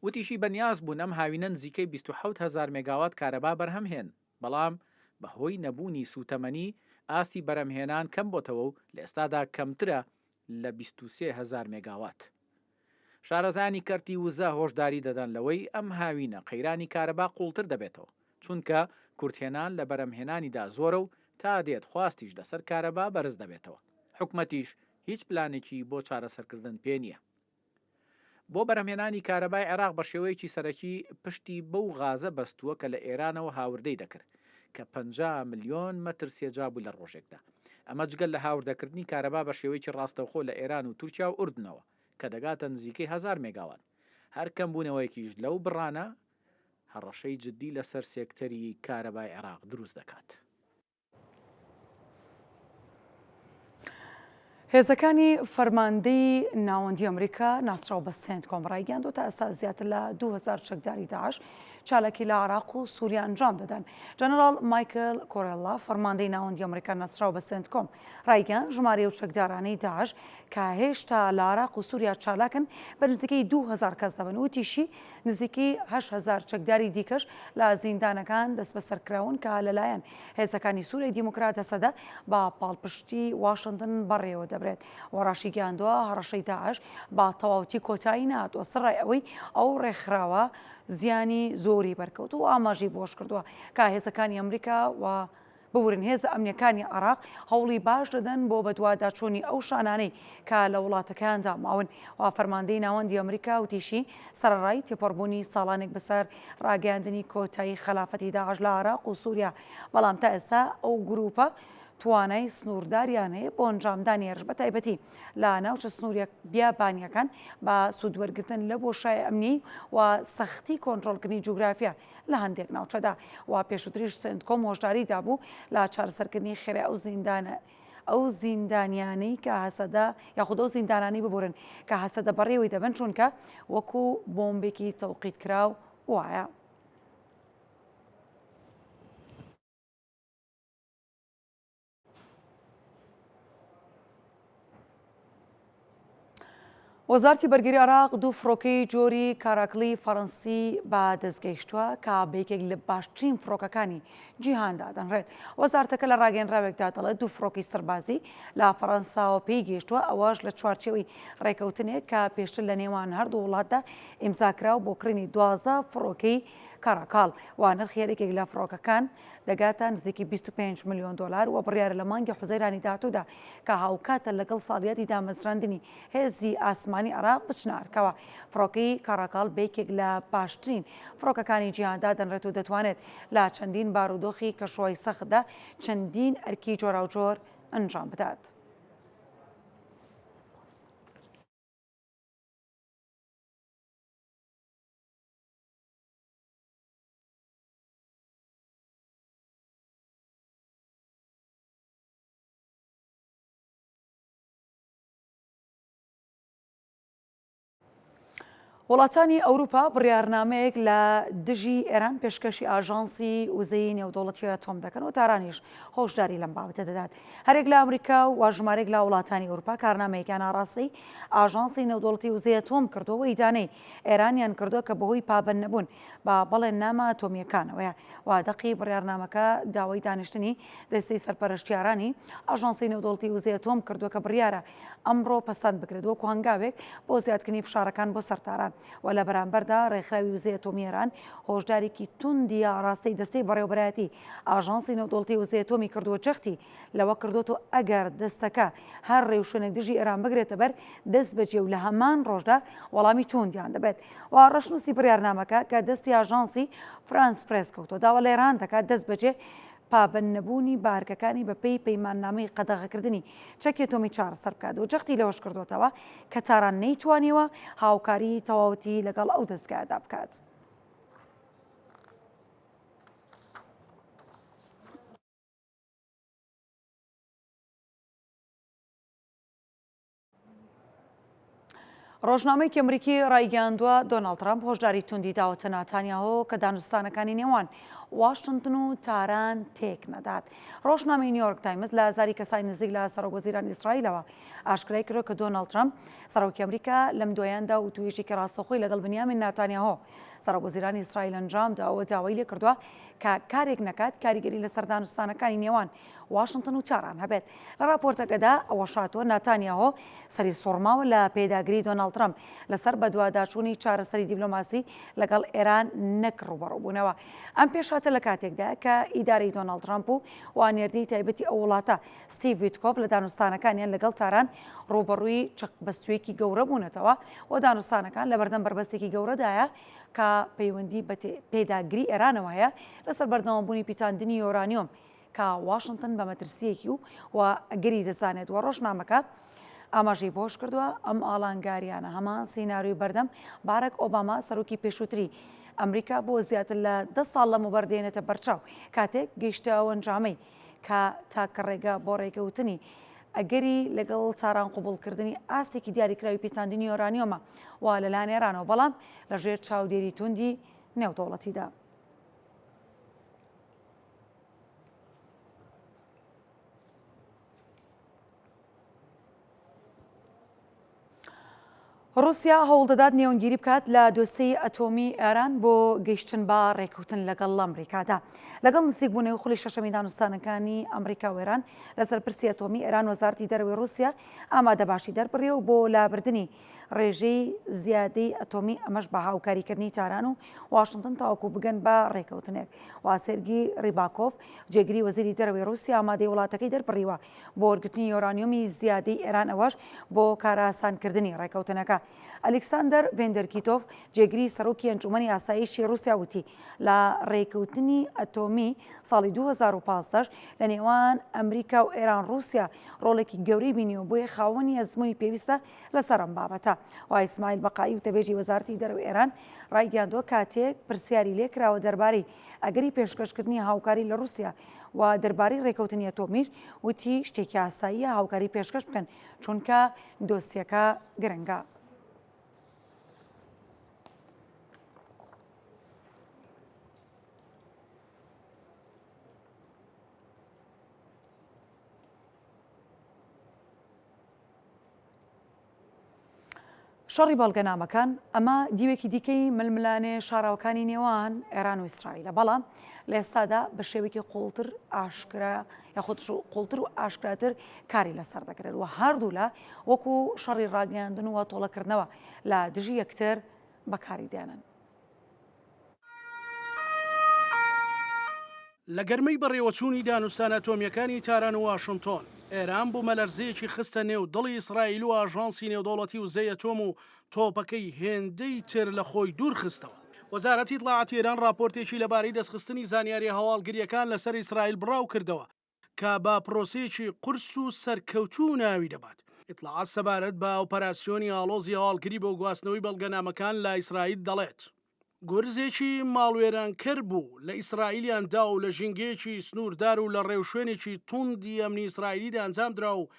وتیشی، بەنیاز بوون ئەم هاوینە نزیکەی 27 هەزار مێگاوات کارەبا بەرهەمهێن، بەڵام بەهۆی نەبوونی سووتەمەنی، ئاستی بەرهەمهێنان کەمبۆتەوە و لە ئێستادا کەمترە لە 23 هەزار مێگاوات. شارەزایانی کەرتی وزە هۆشداری دەدەن لەوەی ئەم هاوینە قەیرانی کارەبا قوڵتر دەبێتەوە، چونکە کورتهێنان لە بەرهەمهێنانیدا زۆرە و تا دێت خواستیش لەسەر کارەبا بەرز دەبێتەوە، حکومەتیش هیچ پلانێکی بۆ چارەسەرکردن پێ نییە. بۆ بەرهەمهێنانی کارەبای عێراق بە شێوەیەکی سەرەکی پشتی بەو غازە بەستووە کە لە ئێرانەوە هاوردەی دەکرد کە 50 ملیۆن مەتر سێجا بوو لە ڕۆژێکدا. ئەمە جگە لە هاوردەکردنی کارەبا بە شێوەیەکی ڕاستەوخۆ لە ئێران و تورکیا و ئوردنەوە کە دەگاتە نزیکەی هەزار مێگاوات. هەر کەمبوونەوەیەکیش لەو بڕانە هەڕەشەی جددی لەسەر سێکتەری کارەبای عێراق دروست دەکات. هێزەکانی فەرماندەی ناوەندی ئەمریکا ناسراو بە سێنتکۆم ڕایگەیاندووە تا ئێستا زیاتر لە 2000 چەکداری داعش چالاکی لە عراق و سووریا ئەنجام دەدەن. جەنەراڵ مایکل کۆرێلا فەرماندەی ناوەندی ئەمریکا ناسراو بە سێنتکۆم ڕایگەیاند ژمارەی ئەو چەکدارانەی داعش کە هێشتا لە عراق و سووریا چالاکن بە نزیکەی 2000 کەس دەبن وتیشی نزیکەی 8000 چەکداری دیکەش لە زیندانەکان دەستبەسەرکراون کە لەلایەن هێزەکانی سوریای دیموکرات هەسەدە بە پاڵپشتی واشنتن بەڕێوە دەبرێت و ڕاشیگەیاندووە هەڕەشەی داعش بە تەواوەتی کۆتایی نەهاتووە سەرەڕای ئەوەی ئەو ڕێکخراوە. زیانی زۆری بەرکەوت و ئاماژەی بەوەشکردووە کە هێزەکانی ئەمریکا و ببورن هێزە ئەمنیەکانی عێراق هەوڵی باش دەدەن بۆ بەدواداچوونی ئەو شانانەی کە لە وڵاتەکەیاندا ماون و فەرماندەی ناوەندی ئەمریکا وتیشی سەرەڕای تێپەڕبوونی ساڵانێک بەسەر ڕاگەیاندنی کۆتایی خەلافەتی داعش لە عێراق و سووریا بەڵام تا ئێستا ئەو گرووپە توانای سنوورداریان هەیە بۆ ئەنجامدانی هێرش بەتایبەتی لە ناوچە سنووریە بیابانیەکان بە سوودوەرگرتن لە بۆشای ئەمنی و سەختی کۆنترۆڵکردنی جوگرافیا لە هەندێک ناوچەدا و پێشووتریش سنتکۆم هۆشداری دابوو لە چارەسەرکردنی خێرای ئەو زیندانە ئەو زیندانیانەی کە هەسەدە یاخود ئەو زیندانانەی ببورن کە هەسەدە بەڕێوەی دەبەن چونکە وەکو بۆمبێکی تەوقیتکراو وایە. وەزارتی بەرگری عێراق دوو فڕۆکەی جۆری کاراکلی فەڕەنسی بە دەستگەیشتووە کە بە یەکێک لە باشترین فڕۆکەکانی جیهان دادەنرێت. وەزارتەکە لە ڕاگەیەنراوێکدا دەڵێت دوو فڕۆکەی سەربازی لە فەڕەنساوە پێی گەیشتووە، ئەوەش لە چوارچێوەی ڕێکەوتنێک کە پێشتر لە نێوان هەردوو وڵاتدا ئیمزا کرا بۆ کڕینی 12 فڕۆکەی کاراکال و نرخی هەر یەکێک لە فڕۆکەکان دەگاتە نزیکی 25 ملیۆن دۆلار و بڕیارە لە مانگی حوزەیرانی داهاتوودا کە هاوکاتە لەگەڵ ساڵیادی دامەزراندنی هێزی ئاسمانی عێراق بچنە ئەرکەوە. فڕۆکەی کاراکال بە یەکێک لە باشترین فڕۆکەکانی جیهان دادەنرێت و دەتوانێت لە چەندین بارودۆخی کەشوهەوای سەختدا چەندین ئەرکی جۆراوجۆر ئەنجام بدات. وڵاتانی ئەوروپا بڕیارنامەیەک لە دژی ئێران پێشکەشی ئاژانسی وزەی نێودەوڵەتی ئەتۆم دەکەن و تارانیش هۆشداری لەم بابەتە دەدات. هەرێک لە ئەمریکا و ژمارێک لە وڵاتانی ئەوروپا کارنامەیەکیان ئاڕاستەی ئاژانسی نێودەوڵەتی وزەی ئەتۆم کردووە و ئیدانەی ئێرانیان کردووە کە بەهۆی پابەند نەبوون بە بەڵێننامە ئەتۆمییەکانەوەیە و دەقی بڕیارنامەکە داوای دانیشتنی دەستەی سەرپەرشتیارانی ئاژانسی نێودەوڵەتی وزەی ئەتۆم کردووە کە بڕیارە ئەمڕۆ پەسەند بکرێت وەکو هەنگاوێک بۆ زیادکردنی فشارەکان بۆ سەر تاران و لە بەرامبەردا ڕێکخراوی وزەی ئەتۆمی ئێران هۆشدارێکی توندی ئاڕاستەی دەستەی بەڕێوەبەرایەتی ئاژانسی نێودەوڵەتی وزەی ئەتۆمی کردووە جەختی لەوە کردۆتەوە ئەگەر دەستەکە هەر ڕێوشوێنێک دژی ئێران بگرێتە بەر دەستبەجێ و لە هەمان ڕۆژدا وەڵامی توندیان دەبێت و ڕەشنووسی بڕیارنامەکە کە دەستی ئاژانسی فرانس پرێس کەوتووە داوا لە ئێران دەکات دەستبەجێ پابەندنەبوونی بە ئەرکەکانی بەپێی پەیماننامەی قەدەغەکردنی چەکی ئەتۆمی چارەسەر بکات و جەختی لەوەش کردووەتەوە کە تاران نەیتوانیوە هاوکاریی تەواوەتی لەگەڵ ئەو دەزگایەدا بکات. ڕۆژنامەیەکی ئەمریکی ڕایگەیاندووە، دۆناڵد ترەمپ هۆشداری توندی داوەتە ناتانیاهۆ کە دانوستانەکانی نێوان واشنتن و تاران تێک نەدات. ڕۆژنامەی نیویۆرک تایمز لە زاری کەسانی نزیک لە سەرۆکوەزیرانی ئیسرائیلەوە ئاشکرای کردووە کە دۆناڵد ترەمپ سەرۆکی ئەمریکا لەم دوایاندا وتووێژێکی ڕاستەوخۆی لەگەڵ بنیامین ناتانیاهۆ سەرۆکوەزیرانی ئیسرائیل ئەنجامداوە و داوای لێکردووە کە کارێک نەکات کاریگەری لەسەر دانوستانەکانی نێوان واشنتن و تاران هەبێت. لە ڕاپۆرتەکەدا ئەوەش هاتووە، ناتانیاهۆ سەری سوڕماوە لە پێداگری دۆناڵد ترەمپ لەسەر بەدواداچوونی چارەسەری دیبلۆماسی لەگەڵ ئێران نەک ڕووبەڕووبوونەوە. ئەم پێشهاتە لە کاتێکدایە کە ئیدارەی دۆناڵد ترەمپ و وانێردەی تایبەتی ئەو وڵاتە ستیڤ ویتکۆف لە دانوستانەکانیان لەگەڵ تاران ڕووبەڕووی چەقبەستوویەکی گەورە بوونەتەوە و دانوستانەکان لەبەردەم بەربەستێکی گەورەدایە کە پەیوەندی بە پێداگری ئێرانەوە هەیە لەسەر بەردەوامبوونی پیتاندنی یۆرانیۆم کە واشنتن بە مەترسییەکی و و ئەگەری دەزانێت و ڕۆژنامەکە ئاماژەی بەوەشکردووە، ئەم ئاڵانگارییانە هەمان سیناریۆی بەردەم باراک ئۆباما سەرۆکی پێشووتری ئەمریکا بۆ زیاتر لە دە ساڵ لەمەوبەر دێنێتە بەرچاو کاتێک گەیشتە ئەو ئەنجامەی کە تاکە ڕێگە بۆ ڕێکەوتنی ئەگەری لەگەڵ تاران قبوڵکردنی ئاستێکی دیاریکراوی پیتاندنی یۆرانیۆمە و لەلایەن ئێرانەوە بەڵام لەژێر چاودێری توندی نێودەوڵەتیدا. ڕووسیا هەوڵدەدات نێوەندگیری بکات لە دۆسێی ئەتۆمی ئێران بۆ گەیشتن بە ڕێککەوتن لەگەڵ ئەمریکادا. لەگەڵ نزیکبوونەوەی خولی شەشەمی دانوستانەکانی ئەمریکا و ئێران لەسەر پرسی ئەتۆمی ئێران، وەزارەتی دەرەوەی ڕووسیا ئامادەباشی دەربڕیوە بۆ لابردنی ڕێژەی زیادەی ئەتۆمی، ئەمەش بە هاوکاریکردنی تاران و واشنتن تاوەکو بگەن بە ڕێکەوتنێک. و سێرگی ڕیباکۆف، جێگری وەزیری دەرەوەی ڕووسیا ئامادەی وڵاتەکەی دەربڕیوە بۆ وەرگرتنی یۆرانیۆمی زیادەی ئێران ئەوەش بۆ کارئاسانکردنی ڕێکەوتنەکە. ئەلیکساندەر ڤێندەرکیتۆف، جێگری سەرۆکی ئەنجوومەنی ئاسایشی ڕووسیا وتی، لە ڕێکەوتنی ئەتۆمی ساڵی 2015 لە نێوان ئەمریکا و ئێران ڕووسیا ڕۆڵێکی گەورەی بینیوە بۆیە خاوەنی ئەزموونی پێویستە لەسەر ئەم بابەتە. و ئیسماعیل بەقائی وتەبێژی وەزارەتی دەرەوەی ئێران ڕایگەیاندووە کاتێک پرسیاری لێکراوە دەربارەی ئەگەری پێشکەشکردنی هاوکاری لە ڕووسیا و دەربارەی ڕێکەوتنی ئەتۆمیش وتی شتێکی ئاساییە هاوکاری پێشکەش بکەن چونکە دۆسیەکە گرنگە. شەڕی بەڵگەنامەکان، ئەمە دیوێکی دیکەی ململانێ شاراوەکانی نێوان ئێران و ئیسرائیلە، بەڵام لە ئێستادا بە شێوەیەکی قوڵتر ئاشکرا یاخود قوڵتر و ئاشکراتر کاری لەسەر دەکرێت و هەردوولا وەکو شەڕی ڕاگەیاندن و تۆڵەکردنەوە لە دژی یەکتر بەکاری دێنن. لە گەرمەی بەڕێوەچوونی دانوستانە ئەتۆمییەکانی تاران و واشنتۆن، ئێران بوومەلەرزەیەکی خستە نێو دڵی ئیسرائیل و ئاژانسی نێودەوڵەتی وزەی ئەتۆم و تۆپەکەی هێندەی تر لە خۆی دوور خستەوە. وەزارەتی ئیتڵاعاتی ئێران ڕاپۆرتێکی لەبارەی دەستخستنی زانیارییە هەواڵگرییەکان لەسەر ئیسرائیل بڵاو کردەوە کە بە پرۆسەیەکی قورس و سەرکەوتوو ناوی دەبات. ئیتڵاعات سەبارەت بە ئۆپەراسیۆنی ئاڵۆزی هەواڵگری بۆ گواستنەوەی بەڵگەنامەکان لە ئیسرائیل دەڵێت، گورزێکی ماڵوێرانکەر بوو لە ئیسرائیلیان دا و لە ژینگەیەکی سنووردار و لە ڕێوشوێنێکی توندی ئەمنی ئیسرائیلیدا ئەنجامدرا و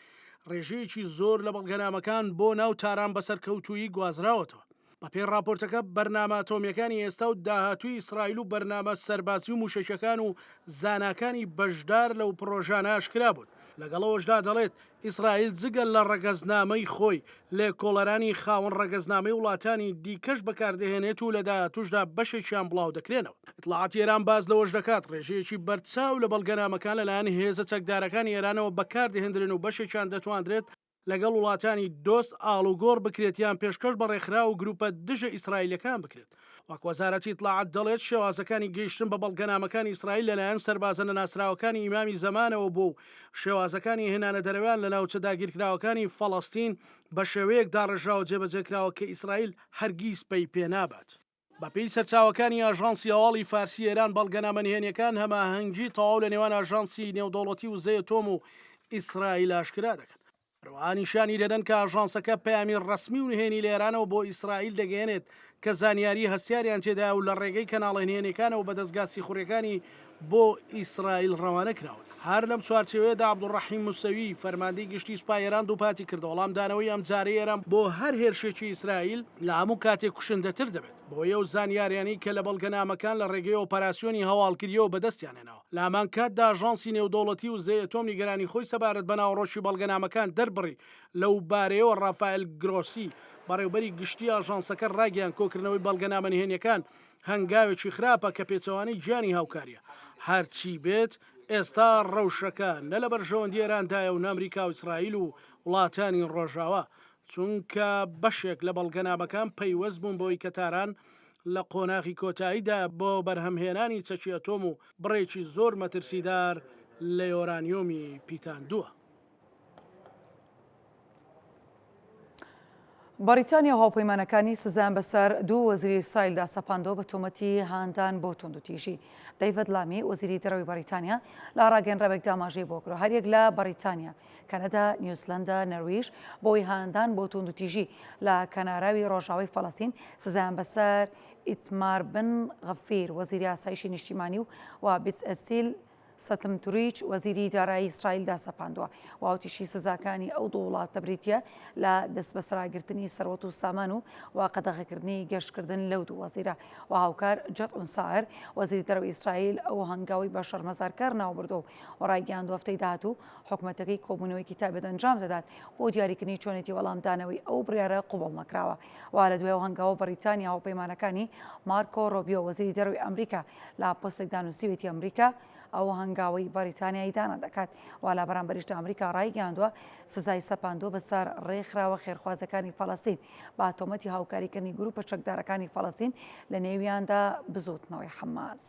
ڕێژەیەکی زۆر لە بەڵگەنامەکان بۆ ناو تاران بە سەرکەوتوویی گوازراوەتەوە. بەپێی ڕاپۆرتەکە، بەرنامە ئەتۆمییەکانی ئێستا و داهاتووی ئیسرائیل و بەرنامە سەربازی و مووشەکیەکان و زاناکانی بەشدار لەو پڕۆژانە ئاشکرا بوون. لەگەڵ ئەوەشدا دەڵێت، ئیسرائیل جگە لە ڕەگەزنامەی خۆی، لێکۆڵەرانی خاوەن ڕەگەزنامەی وڵاتانی دیکەش بەکاردەهێنێت و لە داهاتووشدا بەشێکیان بڵاودەکرێنەوە. ئیتڵاعاتی ئێران باس لەوەش دەکات، ڕێژەیەکی بەرچاو لە بەڵگەنامەکان لەلایەن هێزە چەکدارەکانی ئێرانەوە بەکاردەهێندرێن و بەشێکیان دەتواندرێت لەگەڵ وڵاتانی دۆست ئاڵوگۆڕ بکرێت یان پێشکەش بە ڕێکخراو و گروپە دژە ئیسرائیلەکان بکرێت. وەک وەزارەتی ئیتڵاعات دەڵێت، شێوازەکانی گەیشتن بە بەڵگەنامەکانی ئیسرائیل لەلایەن سەربازە نەناسراوەکانی ئیمامی زەمانەوە بووە و شێوازەکانی هێنانەدەرەوەیان لە ناوچە داگیرکراوەکانی فەڵەستین بە شێوەیەک داڕێژراوە جێبەجێکراوە کە ئیسرائیل هەرگیز پەی پێنابات. بەپێی سەرچاوەکانی ئاژانسی هەواڵی فارسی ئێران، بەڵگەنامە نهێنیەکان هەماهەنگی تەواو لە نێوان ئاژانسی نێودەوڵەتی وزەی ئەتۆم و ئیسرائیل ئاشکرا دەکەن. هەروەها نیشانی دەدەن کە ئاژانسەکە پەیامی ڕەسمی و نهێنی لە ئێرانەوە بۆ ئیسرائیل دەگەیەنێت کە زانیاری هەستیاریان تێدایە و لە ڕێگەی کەناڵە نهێنیەکانەوە بە دەزگا سیخوڕیەکانی بۆ ئیسرائیل ڕەوانە کراون. هەر لەم چوارچێوەیەدا عەبدولڕەحیم موسەوی، فەرماندەی گشتی سوپای ئێران دووپاتی کردەوە، وەڵامدانەوەی ئەمجارەی ئێران بۆ هەر هێرشێکی ئیسرائیل لە هەموو کاتێک کوشندەتر دەبێت، بەهۆی ئەو زانیاریانەی کە لە بەڵگەنامەکان لە ڕێگەی ئۆپەراسیۆنی هەواڵگرییەوە بەدەستیان هێناوە. لە هەمان کاتدا ئاژانسی نێودەوڵەتی وزەی ئەتۆم نیگەرانی خۆی سەبارەت بە ناوەڕۆکی بەڵگەنامەکان دەربڕی، لەو بارەیەوە ڕافائێل گرۆسی، بەڕێوبەری گشتی ئاژانسەکە ڕایگەیاند، کۆکردنەوەی بەڵگەنامە نهێنییەکان هەنگاوێکی خراپە کە پێچەوانەی گیانی هاوکارییە. هەرچی بێت ئێستا ڕەوشەکە نە لە بەرژەوەندی ئێراندایە و نە ئەمریکا و ئیسرائیل و وڵاتانی ڕۆژاوا، چونکە بەشێک لە بەڵگەنامەکان پەیوەست بوون بەوەی کە تاران لە قۆناغی کۆتاییدایە بۆ بەرهەمهێنانی چەکی ئەتۆم و بڕێکی زۆر مەترسیدار لە یۆرانیۆمی پیتاندووە. بەڕیتانیا و هاوپەیمانەکانی سزایان بەسەر دوو وەزیری ئیسرائیلدا سەپاندەوە بە تۆمەتی هاندان بۆ توندوتیژی. دەیڤد لامی، وەزیری دەرەوەی بەڕیتانیا لە ڕاگەیەنراوێکدا ئاماژەی بۆ کرد، هەریەک لە بەڕیتانیا، کەنەدا، نیوزلەندا، نەرویژ بەهۆی هاندان بۆ توندوتیژی لە کەناراوی ڕۆژاوای فەڵەستین سزایان بەسەر ئیتمار بن غەفیر، وەزیری ئاسایشی نیشتیمانی و و بتسئێل. سمۆتریچ وەزیری دارایی ئیسرائیلدا سەپاندووە و وتیشی سزاکانی ئەو دوو وڵاتە بریتییە لە دەستبەسەراگرتنی سەروەت و سامان و و قەدەغەکردنی گەشتکردن لەو دوو وەزیرە و هاوکار جەدعون ساعر وەزیری دەرەوەی ئیسرائیل ئەو هەنگاوەی بە شەرمەزارکەر ناوبردووە و ڕایگەیاندووە هەفتەی داهاتوو حکومەتەکەی کۆبوونەوەیەکی تایبەت ئەنجام دەدات بۆ دیاریکردنی چۆنێتی وەڵامدانەوەی ئەو بڕیارە قبوڵ نەکراوە و لە دوای ئەو هەنگاوە بەریتانیا هاوپەیمانەکانی مارکۆ رۆبیۆ وەزیری دەرەوەی ئەمریکا لە پۆستێکدا نووسیوێتی ئەمریکا ئەو هەنگاوەی بەریتانیا ئیدانە دەکات و لە بەرامبەریشدا ئەمریکا ڕایگەیاندووە سزای سەپاندووە بەسەر ڕێکخراوە خێرخوازەکانی فەڵەستین بە تۆمەتی هاوکاریکردنی گروپە چەکدارەکانی فەڵەستین لە نێویاندا بزووتنەوەی حەماس.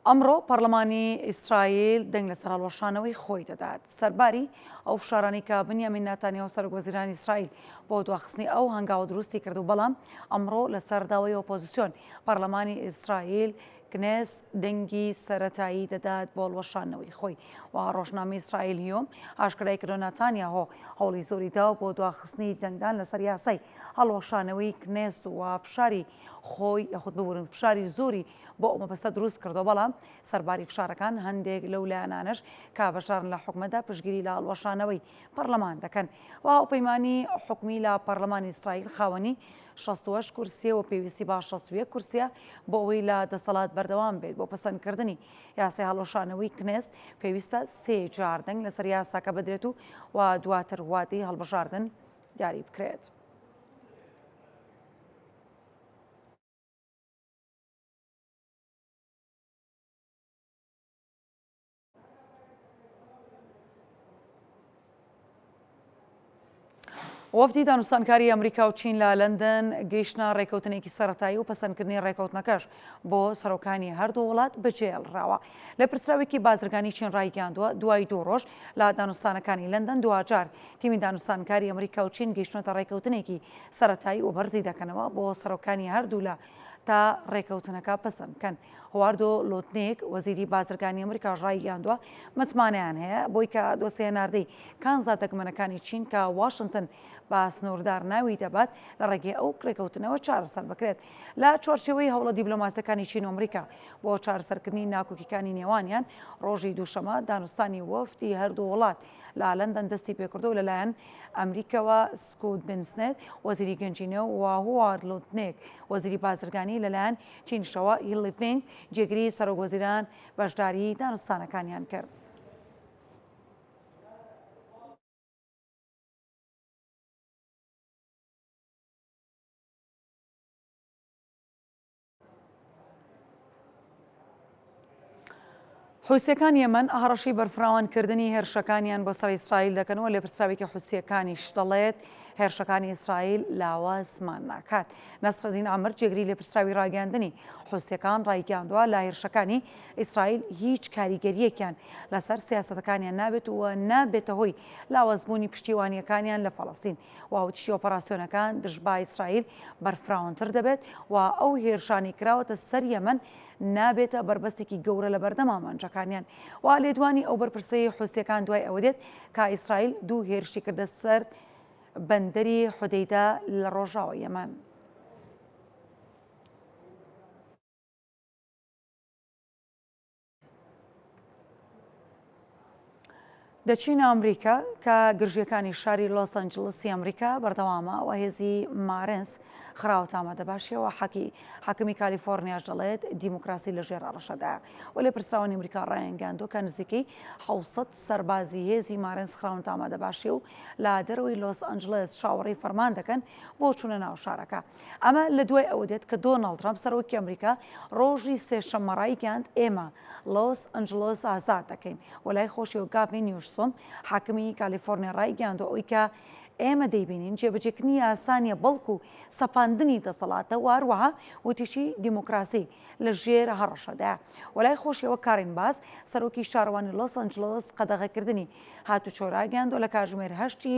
ئەمڕۆ پەرلەمانی ئیسرائیل دەنگ لەسەر هەڵوەشانەوەی خۆی دەدات. سەرباری ئەو فشارانەی کە بنیامین ناتانیاهۆ سەرۆکوەزیرانی ئیسرائیل بۆ دواخستنی ئەو هەنگاوە دروستی کرد و بەڵام ئەمڕۆ لەسەر داوای ئۆپۆزیسیۆن پەرلەمانی ئیسرائیل کنێس دەنگی سەرەتایی دەدات بۆ هەڵوەشاندنەوەی خۆی و ڕۆژنامەی ئیسرائیل هیۆم ئاشکرای کردووە ناتانیاهۆ هەوڵی زۆری داوە بۆ دواخستنی دەنگدان لەسەر یاسای هەڵوەشانەوەی کنێست و فشاری خۆی یاخود ببورن فشاری زۆری بۆ ئەو مەبەستە دروست کردووە، بەڵام سەرباری فشارەکان هەندێک لەو لایەنانەش کە بەشدارن لە حکومەتدا پشتگیری لە هەڵوەشانەوەی پەرلەمان دەکەن و هاوپەیمانی حکومی لە پەرلەمانی ئیسرائیل خاوەنی 68 کورسیە و پێویستی بە 61 کورسیە بۆ ئەوەی لە دەسەڵات بەردەوام بێت بۆ پەسەندکردنی یاسای هەڵوەشانەوەی کنێست پێویستە سێ جار دەنگ لەسەر یاساکە بدرێت و و دواتر وادەی هەڵبژاردن دیاری بکرێت. وەفدی دانوستانکاری ئەمریکا و چین لە لەندەن گەیشتە ڕێکەوتنێکی سەرەتایی و پەسەندکردنی ڕێکەوتنەکەش بۆ سەرۆکانی هەردوو وڵات بەجێهێڵراوە. لێپرسراوێکی بازرگانی چین ڕایگەیاندووە، دوای دوو ڕۆژ لە دانوستانەکانی لەندەن دواجار تیمی دانوستانکاری ئەمریکا و چین گەیشتوونەتە ڕێکەوتنێکی سەرەتایی و بەرزی دەکەنەوە بۆ سەرۆکانی هەردوولا تا ڕێکەوتنەکە پەسەند بکەن. هۆواردۆ لوتنیک، وەزیری بازرگانی ئەمریکاش ڕایگەیاندووە، متمانەیان هەیە بۆی کە دۆسیەی هەناردەی کانزا دەگمەنەکانی چین کە واشنتن بە سنووردار ناوی دەبات لە ڕێگەی ئەو ڕێکەوتنەوە چارەسەر بکرێت. لە چوارچێوەی هەوڵە دیبلۆماسیەکانی چین و ئەمریکا بۆ چارەسەرکردنی ناکۆکیکانی نێوانیان، ڕۆژی دووشەمە دانوستانی وەفدی هەردوو وڵات لە لەندەن دەستی پێکردو و لەلایەن ئەمریکەوە سکوت بنسنێت وەزیری گەنجینە و هوارد لوتنێک وەزیری بازرگانی لەلایەن چینشەوە هی لیفینگ جێگری سەرۆک وەزیران بەشداری دانوستانەکانیان کرد. حوسییەکانی یەمەن هەڕەشەی بەرفراوانکردنی هێرشەکانیان بۆ سەر ئیسرائیل دەکەن و لێپرسراوێکی حوسییەکانیش دەڵێت هێرشەکانی ئیسرائیل لاوازمان ناکات. نەسرەدین عەمر جێگری لێپرسراوی ڕاگەیاندنی حوسییەکان ڕایگەیاندووە لە هێرشەکانی ئیسرائیل هیچ کاریگەرییەکیان لەسەر سیاسەتەکانیان نابێت و نابێتە هۆی لاوازبوونی پشتیوانییەکانیان لە فەڵەستین. و وتیشی ئۆپەراسیۆنەکان دژ بە ئیسرائیل بەرفراوانتر دەبێت و ئەو هێرشانەی کراوەتە سەر یەمەن نابێتە بەربەستێکی گەورە لەبەردەم ئامانجەکانیان و لێدوانی ئەو بەرپرسەی حوسیەکان دوای ئەوە دێت کە ئیسرائیل دوو هێرشی کردە سەر بەندەری حودەیدە لە ڕۆژاوای یەمەن. دەچینە ئەمریکا کە گرژیەکانی شاری لۆس ئەنجلسی ئەمریکا بەردەوامە و هێزی مارنس خراوەتە ئامادەباشیەوە حەکی حاکمی کالیفۆرنیاش دەڵێت دیموکراسی لە ژێر هەڕەشەدایە و لێپرسراوانی ئەمریکا ڕایانگەیاندووە کە نزیکەی 600 سەربازی هێزی مارنس خراونەتە ئامادەباشی و لە دەرەوەی لۆس ئەنجلس چاوەڕێی فەرمان دەکەن بۆ چوونە ناو شارەکە. ئەمە لە دوای ئەوە دێت کە دۆناڵد ترەمپ سەرۆکی ئەمریکا ڕۆژی سێشەممە ڕایگەیاند ئێمە لۆس ئەنجلۆس ئازاد دەکەین و لای خۆشیەوە گاڤین نیوسۆم حاکمی کالیفۆرنیا ڕایگەیاندووە ئەوەی کە ئێمە دەیبینین جێبەجێکردنی یاسا نییە بەڵکو سەپاندنی دەسەڵاتە و هەروەها وتیشی دیموکراسی لە ژێر هەڕەشەدایە و لای خۆشیەوە کارین باس سەرۆکی شارەوانی لۆس ئەنجلۆس قەدەغەکردنی هاتوچۆ ڕاگەیاندووە لە کاتژمێر هەشتی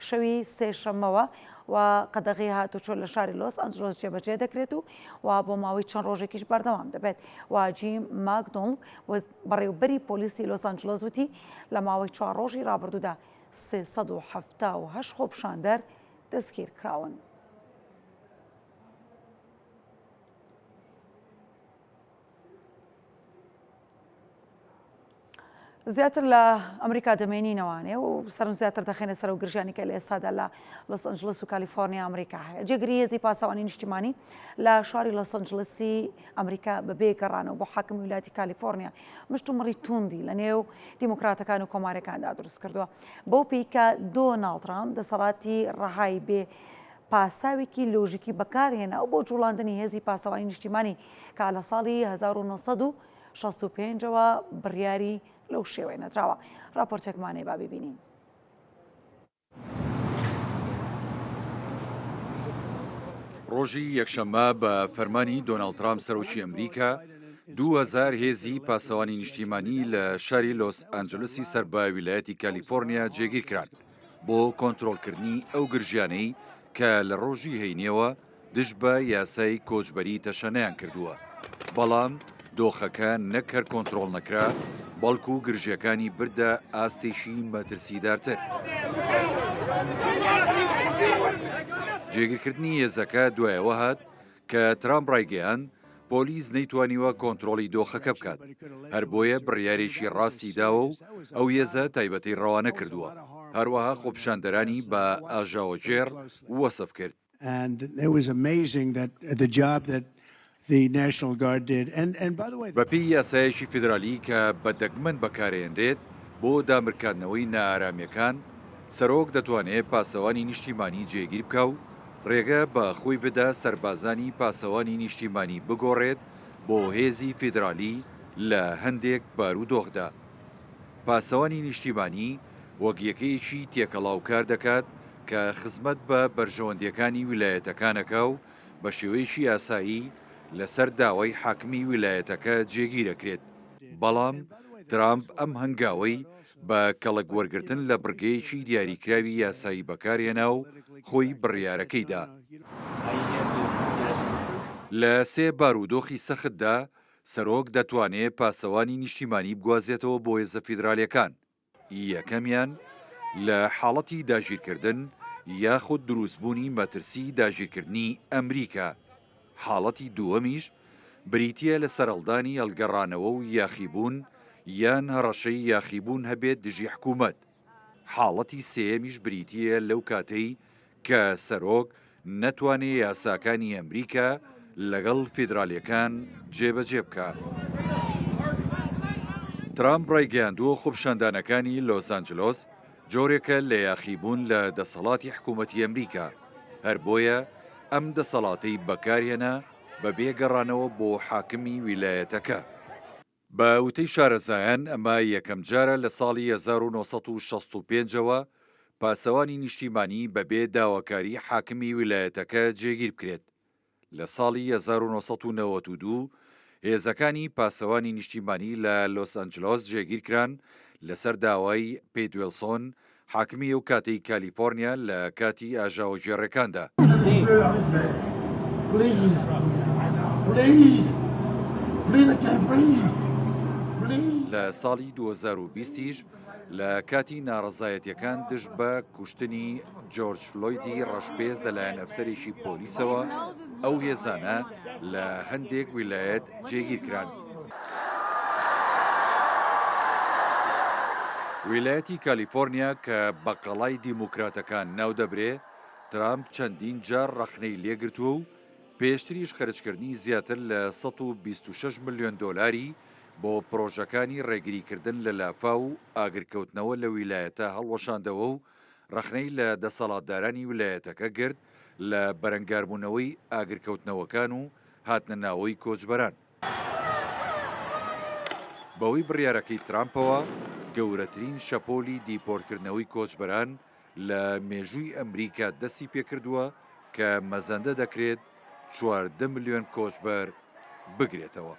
شەوی سێشەممەوە و قەدەغەی هاتوچۆ لە شاری لۆس ئەنجلۆس جێبەجێ دەکرێت و و بۆ ماوەی چەند ڕۆژێکیش بەردەوام دەبێت و جیم ماکدۆنڵد بەڕێوبەری پۆلیسی لۆس ئەنجلۆس وتی لە ماوەی چوار ڕۆژی ڕابردوودا 378 خۆپیشاندەر دەستگیر کراون. زیاتر لە ئەمریکا دەمێنینەوانێ و سەرنج زیاتر دەخەینە سەر ئەو گرژیانی کە لە ئێستادا لە لۆس ئەنجلس و کالیفۆرنیا ئەمریکا هەیە. جێگری هێزی پاسەوانی نیشتیمانی لە شاری لۆس ئەنجلسی ئەمریکا بەبێ گەڕانەوە بۆ حاکمی ویلایەتی کالیفۆرنیا مشتومڕی توندی لە نێو دیموکراتەکان و کۆماریەکاندا دروست کردووە بەو پێی کە دۆناڵد ترامپ دەسەڵاتی ڕەهای بێ پاساوێکی لۆژیکی بەکارهێنا و بۆ جوڵاندنی هێزی پاسەوانی نیشتیمانی کە لە ساڵی 1965 ەوە بڕیاری لەو شێوەیە نەدراوە. ڕاپۆرتێکمان هەیە با بیبینین. ڕۆژی یەکشەممە بە فەرمانی دۆناڵد ترامپ سەرۆکی ئەمریکا 2000 هێزی پاسەوانی نیشتیمانی لە شاری لۆس ئەنجلسی سەر بە ویلایەتی کالیفۆرنیا جێگیر کران بۆ کۆنترۆڵکردنی ئەو گرژیانەی کە لە ڕۆژی هەینیەوە دژ بە یاسای کۆچبەری تەشەنەیان کردووە، بەڵام دۆخەکە نەک هەر کۆنترۆڵ نەکرا، بەڵکو گرژییەکانی بردە ئاستێکی مەترسیدارتر. جێگیرکردنی هێزەکە دوای ئەوە هات کە ترامپ ڕایگەیاند، پۆلیس نەیتوانیوە کۆنترۆڵی دۆخەکە بکات، هەر بۆیە بڕیارێکی ڕاستی داوە و ئەو هێزە تایبەتەی ڕەوانە کردووە، هەروەها خۆپیشاندەرانی بە ئاژاوەگێڕ وەسف کرد. بەپێی یاسایەکی فیدرالی کە بە دەگمەن بەکارئەهێنرێت بۆ دامرکاندنەوەی نائارامییەکان، سەرۆک دەتوانێ پاسەوانی نیشتیمانی جێگیر بکا و رێگە بە خۆی بدا سەربازانی پاسەوانی نیشتیمانی بگۆڕێت بۆ هێزی فیدرالی لە هەندێک بارودۆخدا. پاسەوانی نیشتیمانی وەک یەکەیەکی تێکەڵاو کار دەکات کە خزمەت بە بەرژەوەندییەکانی ویلایەتەکان ئەکا و بە شێوەیەکی یاسایی لەسەر داوای حاکمی ویلایەتەکە جێگیر ئەکرێت. بەڵام ترامپ ئەم هەنگاوەی بە کەڵک وەرگرتن لە بڕگەیەکی دیاریکراوی یاسایی بەکارهێنا و خۆی بڕیارەکەی دا. لە سێ بارودۆخی سەختدا سەرۆک دەتوانێ پاسەوانی نیشتیمانی بگوازێتەوە بۆ هێزە فیدرالیەکان، یەکەمیان، لە حاڵەتی داگیرکردن یاخود دروستبوونی مەترسی داگیرکردنی ئەمریکا، حاڵەتی دووەمیش بریتییە لە سەرهەڵدانی هەڵگەڕانەوە و یاخیبوون یان هەڕەشەی یاخیبوون هەبێت دژی حکوومەت، حاڵەتی سێیەمیش بریتییە لەو کاتەی کە سەرۆک نەتوانێ یاساکانی ئەمریکا لەگەڵ فیدرالیەکان جێبەجێ بکا. ترامپ ڕایگەیاندووە خۆپیشاندانەکانی لۆس ئانجلۆس جۆرێکە لە یاخیبوون لە دەسەڵاتی حکوومەتی ئەمریکا، هەر بۆیە ئەم دەسەڵاتەی بەکارهێنا بەبێ گەڕانەوە بۆ حاکمی ویلایەتەکە. بە وتەی شارەزایان ئەمە یەکەمجارە لە ساڵی 1965 ەوە پاسەوانی نیشتیمانی بەبێ داواکاری حاکمی ویلایەتەکە جێگیر بکرێت. لە ساڵی 1992 هێزەکانی پاسەوانی نیشتیمانی لە لۆس ئەنجلۆس جێگیرکران لەسەر داوای پیت ویڵسۆن حاکمی ئەو کاتەی کالیفۆرنیا لە کاتی ئاژاوەگێڕێکاندا. لە ساڵی 2020 یش لە کاتی ناڕەزایەتیەکان دژ بە کوشتنی جۆرج فلۆیدی ڕەشپێست لەلایەن ئەفسەرێکی پۆلیسەوە، ئەو هێزانە لە هەندێک ویلایەت جێگیر کران. ویلایەتی کالیفۆرنیا کە بە قەڵای دیموکراتەکان ناودەبرێ، ترامپ چەندین جار ڕەخنەی لێگرتووە و پێشتریش خەرجکردنی زیاتر لە 126 ملیۆن دۆلاری بۆ پرۆژەکانی ڕێگریکردن لە لافاو و ئاگرکەوتنەوە لە ویلایەتە هەڵوەشاندەوە و ڕەخنەی لە دەسەڵاتدارانی ویلایەتەکە گرت لە بەرەنگاربوونەوەی ئاگرکەوتنەوەکان و هاتنە ناوەی کۆچبەران. بەهۆی بڕیارەکەی ترامپەوە، گەورەترین شەپۆلی دیپۆرتکردنەوەی کۆچبەران لە مێژووی ئەمریکا دەستیپێکردووە کە مەزەندە دەکرێت 14 ملیۆن کۆچبەر بگرێتەوە.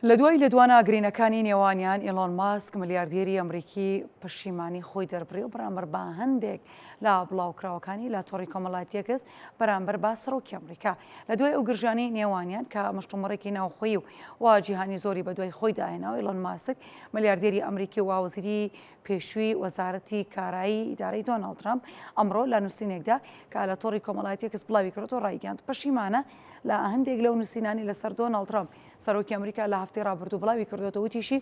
لە دوای لێدوانە ئاگرینەکانی نێوانیان، ئیلۆن ماسک، ملیاردێری ئەمریکی پەشیمانی خۆی دەربڕی و بەرامبەر بە هەندێک لە بڵاوکراوەکانی لە تۆڕی کۆمەڵایەتی ئێکس بەرامبەر بە سەرۆکی ئەمریکا لە دوای ئەو گرژیانەی نێوانیان کە مشتومڕێکی ناوخۆیی و و جیهانی زۆری بەدوای خۆیدا هێنا و ئیلۆن ماسک ملیاردێری ئەمریکی و وەزیری پێشووی وەزارەتی کارایی ئیدارەی دۆناڵد ترامپ ئەمڕۆ لە نووسینێکدا کە لە تۆڕی کۆمەڵایەتی ئێکس بڵاوی کردەوە ڕایگەیاند پەشیمانە لە هەندێک لەو نووسینانی لەسەر دۆناڵد ترامپ سەرۆکی ئەمریکا لە هەفتەی ڕابردوو بڵاوی کردوەوە وتیشی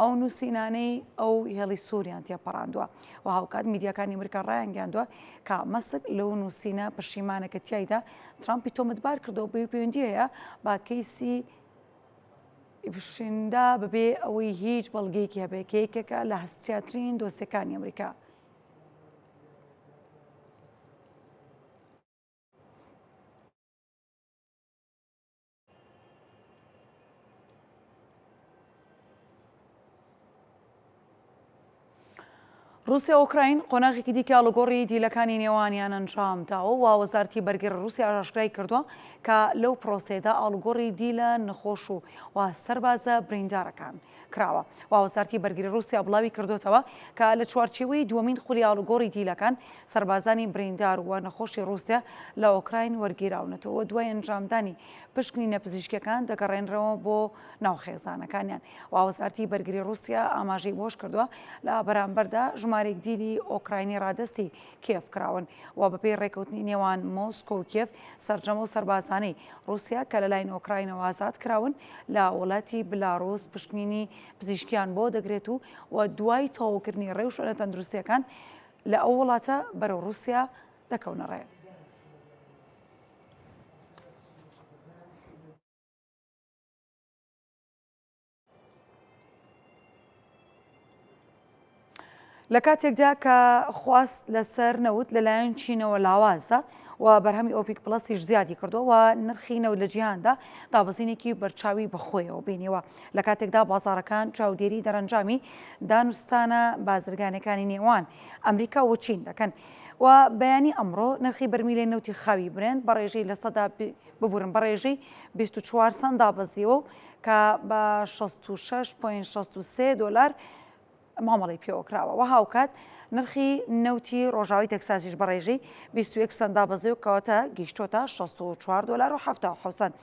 ئەو نووسینانەی ئەو هێڵی سووریان تێپەڕاندووە و هاوکات میدیاکانی ئەمریکا ڕایانگەیاندووە کە مەسک لەو نووسینە پەشیمانە کە تیایدا ترامپی تۆمەتبار کردەوە بەوەی پەیوەندی هەیە بە کەیسی ئیپشتیندا بەبێ ئەوەی هیچ بەڵگەیەکی هەبێت کە یەکێکە لە هەستیارترین دۆسیەکانی ئەمریکا. ڕووسیا ئۆکراین قۆناغێکی دیکە ئاڵوگۆڕی دیلەکانی نێوانیان ئەنجام داوە و وەزارەتی بەرگری ڕووسیا ئاشکرای کردووە کە لەو پرۆسەیەدا ئاڵوگۆڕی دیلە نەخۆش و و سەربازە بریندارەکان کراوە و وەزارەتی بەرگری ڕووسیا بڵاوی کردوتەوە کە لە چوارچێوەی دووەمین خولی ئاڵوگۆڕی دیلەکان سەربازانی بریندار و نەخۆشی ڕووسیا لە ئۆکراین وەرگیراونەتەوە دوای ئەنجامدانی پشکنینە پزیشکیەکان دەگەڕێنرەوە بۆ ناو خێزانەکانیان. و وەزارەتی بەرگری ڕووسیا ئاماژەی بەوەشکردووە، لە بەرامبەردا ژمارەیەک دیلی ئۆکراینی ڕادەستی کیێڤ کراون و بەپێی ڕێککەوتنی نێوان مۆسکۆ و کیێڤ سەرجەم ئەو سەربازانەی ڕووسیا کە لەلایەن ئۆکراینەوە ئازاد کراون لە وڵاتی بلاڕووس پشکنینی پزیشکیان بۆ دەکرێت و و دوای تەواوکردنی ڕێوشوێنە تەندروستییەکان لە ئەو وڵاتە بەرەو ڕووسیا دەکەونە ڕێ. لە کاتێکدا کە خواست لەسەر نەوت لەلایەن چینەوە لاوازە و بەرهەمی ئۆپیک پڵەسیش زیادی کردووە و نرخی نەوت لە جیهاندا دابەزینێکی بەرچاوی بەخۆیەوە بینیوە لە کاتێکدا بازاڕەکان چاودێری دەرەنجامی دانوستانە بازرگانەکانی نێوان ئەمریکا و چین دەکەن و بەیانی ئەمڕۆ نرخی بەرمیلی نەوتی خاوی برێنت بە ڕێژەی لە سەدا ببورن بە ڕێژەی 24 سەنت دابەزیوە و کە بە 66.63 دۆلار مامەڵەی پێوەکراوە و هاوکات نرخی نەوتی ڕۆژاوی تەکساسیش بە ڕێژەی 21 سەنت دابەزیوە کەواتە گەیشتۆتە 64 دۆلار و 77 سەنت.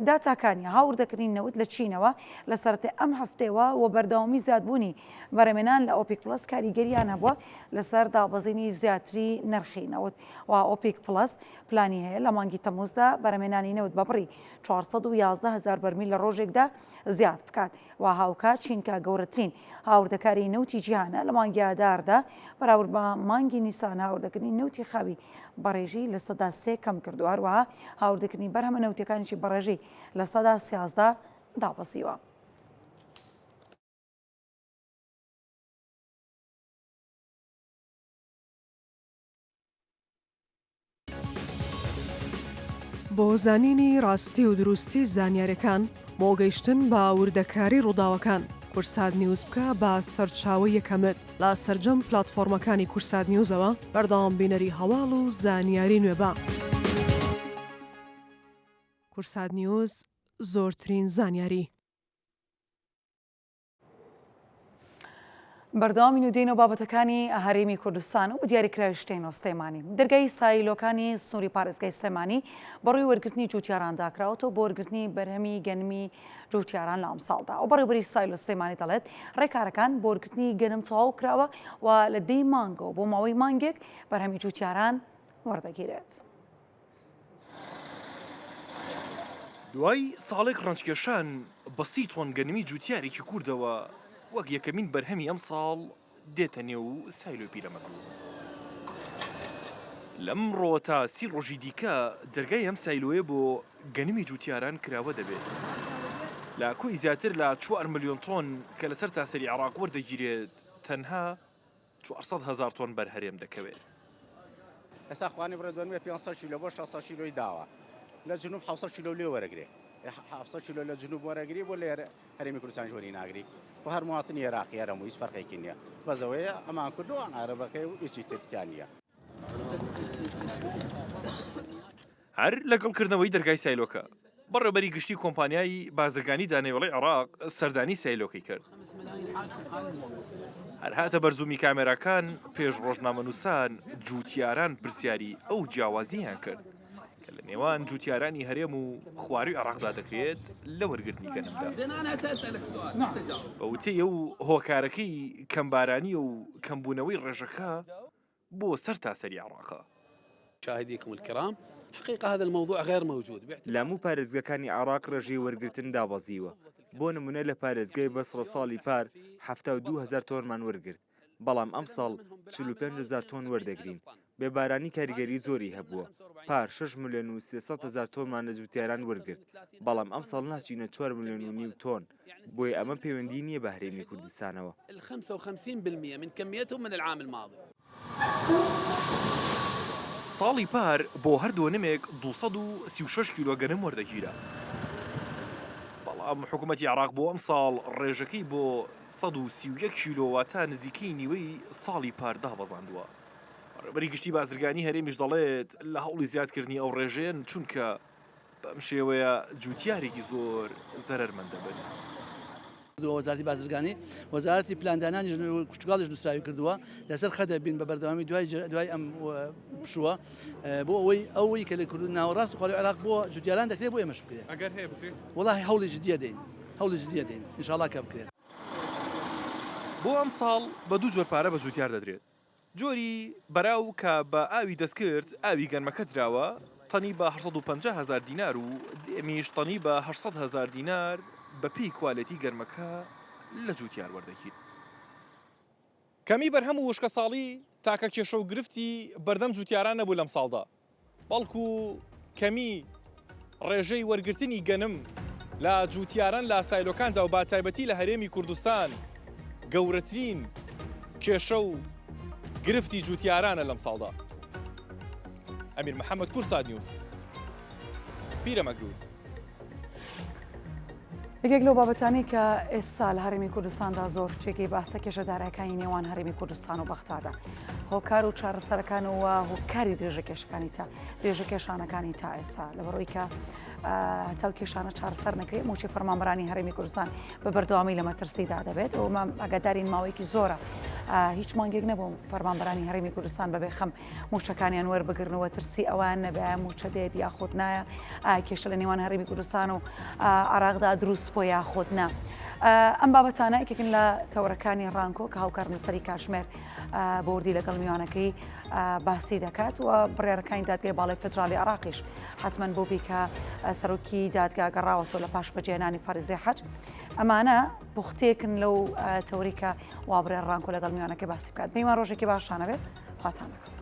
داتاکانی هاوردەکردنی نەوت لە چینەوە لە سەرەتای ئەم هەفتەیەوە و بەردەوامی زیادبوونی بەرهەمهێنان لە ئۆپیک پڵەس کاریگەرییان هەبووە لەسەر دابەزینی زیاتری نرخی نەوت و ئۆپیک پڵەس پلانی هەیە لە مانگی تەمموزدا بەرهەمهێنانی نەوت بە بڕی 411 هەزار بەرمیل لە ڕۆژێکدا زیاد بکات و هاوکات چین کە گەورەترین هاوردەکاری نەوتی جیهانە لە مانگی ئاداردا بەراورد بە مانگی نیسان هاوردەکردنی نەوتی خاوی بە ڕێژەی 3% کەم کردووە هەروەها هاوردەکردنی بەرهەمە نەوتیەکانیشی بە ڕێژەی 13% دابەزیوە. بۆ زانینی ڕاستی و دروستی زانیارەکان، بۆ گەیشتن بە وردەکاری ڕووداوەکان، کوردسات نیوز بکە بە سەرچاوەی یەکەمت لە سەرجەم پلاتفۆرمەکانی کوردسات نیوزەوە بەردەوام بینەری هەواڵ و زانیاری نوێ بە. کوردسات نیوز، زۆرترین زانیاری. بەردەوامی و دێنەوە بابەتەکانی هەرێمی کوردستان و دیاریکراوی شتێنەوە سلێمانی دەرگای سایلۆکانی سنووری پارێزگای سلێمانی بەڕووی وەرگرتنی جوتیاراندا کراوەتەوە بۆ وەرگرتنی بەرهەمی گەنمی جوتیاران لە ئەمساڵدا و بەڕێوبەری سایلۆ سلێمانی دەڵێت ڕێکارەکان بۆ وەرگرتنی گەنم تەواو کراوە و لە دەی مانگەوە بۆ ماوەی مانگێک بەرهەمی جوتیاران وەردەگیرێت. دوای ساڵێک ڕەنجکێشان بە سی تۆن گەنمی جووتیارێکی کوردەوە وەک یەکەمین بەرهەمی ئەمساڵ دێتە نێو سایلۆی پیرەمەگرون. لەمڕۆوە تا سی ڕۆژی دیکە دەرگای ئەم سایلۆیە بۆ گەنمی جووتیاران کراوە دەبێت. لە کۆی زیاتر لە چوار ملیۆن تۆن کە لە سەرتاسەری عێراق وەردەگیرێت تەنها 400 هەزار تۆن بەر هەرێم دەکەوێت. ئێستا خوانی بڕێ دوێنێ 500 کیلۆ بۆ 600 کیلۆی داوە لە جنوب 700 کیلۆ لێ وەرەگرێ 700 کیلۆ لە جنوب وەرەگری بۆ لێرە هەرێمی کوردستان وەری ناگری و هەر مواطنی عێراقی هەر هەموو هیچ فەرقێکی نییە بەس ئەوەیە ئەمان کورد و ئەوان عەرەبەکەی و هیچی تر نییە. هەر لەگەڵ کردنەوەی دەرگای سایلۆکە. بەڕێوەبەری گشتی کۆمپانیای بازرگانی دانەوێڵەی عێراق سەردانی سایلۆکەی کرد. هەر هاتە بەر زوومی کامێراکان پێش ڕۆژنامەنووسان جووتیاران پرسیاری ئەو جیاوازییان کرد کە لە نێوان جووتیارانی هەرێم و خواروی عێراقدا دەکرێت لە وەرگرتنی گەنمدا. بە وتەی ئەو هۆکارەکەی کەمبارانییە و کەمبوونەوەی ڕێژەکە بۆ سەرتاسەری عێراقە. مشاهديكم الكرام حقيقة هذا الموضوع غير موجود. لە هەموو پارێزگاکانی عێراق ڕێژەی وەرگرتن دابەزیوە، بۆ نموونە لە پارێزگای بەسڕە ساڵی پار 72 هەزار تۆنمان وەرگرت، بەڵام ئەمساڵ 45 هەزار تۆن وەردەگرین، بێبارانی کاریگەری زۆری هەبووە، پار شەش ملیۆن و 300 هەزار تۆنمان لە جوتیاران وەرگرت، بەڵام ئەمساڵ ناچینە چوار ملیۆن و نیو تۆن، بۆیە ئەمە پەیوەندی نییە بە هەرێمی کوردستانەوە. 55% من كميتهم من العام الماضي. ساڵی پار بۆ هەر دۆنمێک 236 کیلۆ گەنم وەردەگیرا، بەڵام حکومەتی عێراق بۆ ئەمساڵ ڕێژەکەی بۆ 131 کیلۆ واتە نزیکەی نیوەی ساڵی پار دابەزاندووە. بەڕێوەبەری گشتی بازرگانی هەرێمیش دەڵێت، لە هەوڵی زیادکردنی ئەو ڕێژەیەن، چونکە بەم شێوەیە جووتیارێکی زۆر زەرەرمەند دەبن. وەزارەتی بازرگانی، وەزارەتی پلاندانانیش کشتوکاڵیش نووسراوی کردووە، لەسەر خەت دەبین بە بەردەوامی دوای دوای ئەم پشووە بۆ ئەوەی ئەوەی کە لە کورد ناوەڕاست و خوارووی عێراق بۆ جووتیاران دەکرێت بۆ ئێمەش بکرێت. ئەگەر هەیە بکرێت؟ وەڵاهی هەوڵی جدیە دەین، هەوڵی جدیە دەین ئینشاڵڵا کە بکرێت. بۆ ئەمساڵ بە دوو جۆر پارە بە جووتیار دەدرێت. جۆری بەراو کە بە ئاوی دەستکرد ئاوی گەنمەکە دراوە، تەنی بە 850 هەزار دینار و دێمیش تەنی بە 800 هەزار دینار بەپێی کوالێتی گەنمەکە لە جووتیار وەردەگیرێت. کەمی بەرهەم و وشکەساڵی تاکە کێشە و گرفتی بەردەم جووتیاران نەبوو لەمساڵدا، بەڵکو کەمی ڕێژەی وەرگرتنی گەنم لە جووتیاران لە سایلۆکاندا و بە تایبەتی لە هەرێمی کوردستان گەورەترین کێشە و گرفتی جووتیارانە لەم ساڵدا. ئەمیر محەممەد کوردسات نیوز، پیرەمەگرون. یەکێک لەو بابەتانەی کە ئێستا لە هەرێمی کوردستاندا زۆر جێگەی باسە کێشە دارایەکانی نێوان هەرێمی کوردستان و بەغدادە هۆکار و چارەسەرەکان و هۆکاری درێژە کێشەکانی تا درێژە کێشانەکانی تا ئێستا لەبەرەوەی کە هەتاو کێشانە چارەسەر نەکرێت موچەی فەرمانبەرانی هەرێمی کوردستان بە بەردەوامی لە مەترسیدا دەبێت و ئاگادارین ماوەیەکی زۆرە هیچ مانگێک نەبوو فەرمانبەرانی هەرێمی کوردستان بەبێ خەم مووچەکانیان وەربگرن و ترسی ئەوان نەبێ مووچە دێت یاخود نایە کێشە لە نێوان هەرێمی کوردستان و عراقدا دروست بۆ یاخود نا. ئەم بابەتانە یەکێکن لە تەوەرەکانی ڕانکۆ کە هاوکارم لەسەری کاشمێر بۆردی لەگەڵ میوانەکەی باسی دەکات و بڕیارەکانی دادگای باڵی فدرالی عراقیش حتمما بۆ بیکە سەرۆکی دادگا گەڕاوەتەوە لە پاش بەجێنانی فەریزەی حەج ئەمانە پوختێکن لەو تەوریکە وا بڕیار ڕانکۆ لەگەڵ میوانەکەی باسی بکات. بەیوان ڕۆژێکی باشتان هەبێت. خواتان لەگەڵ.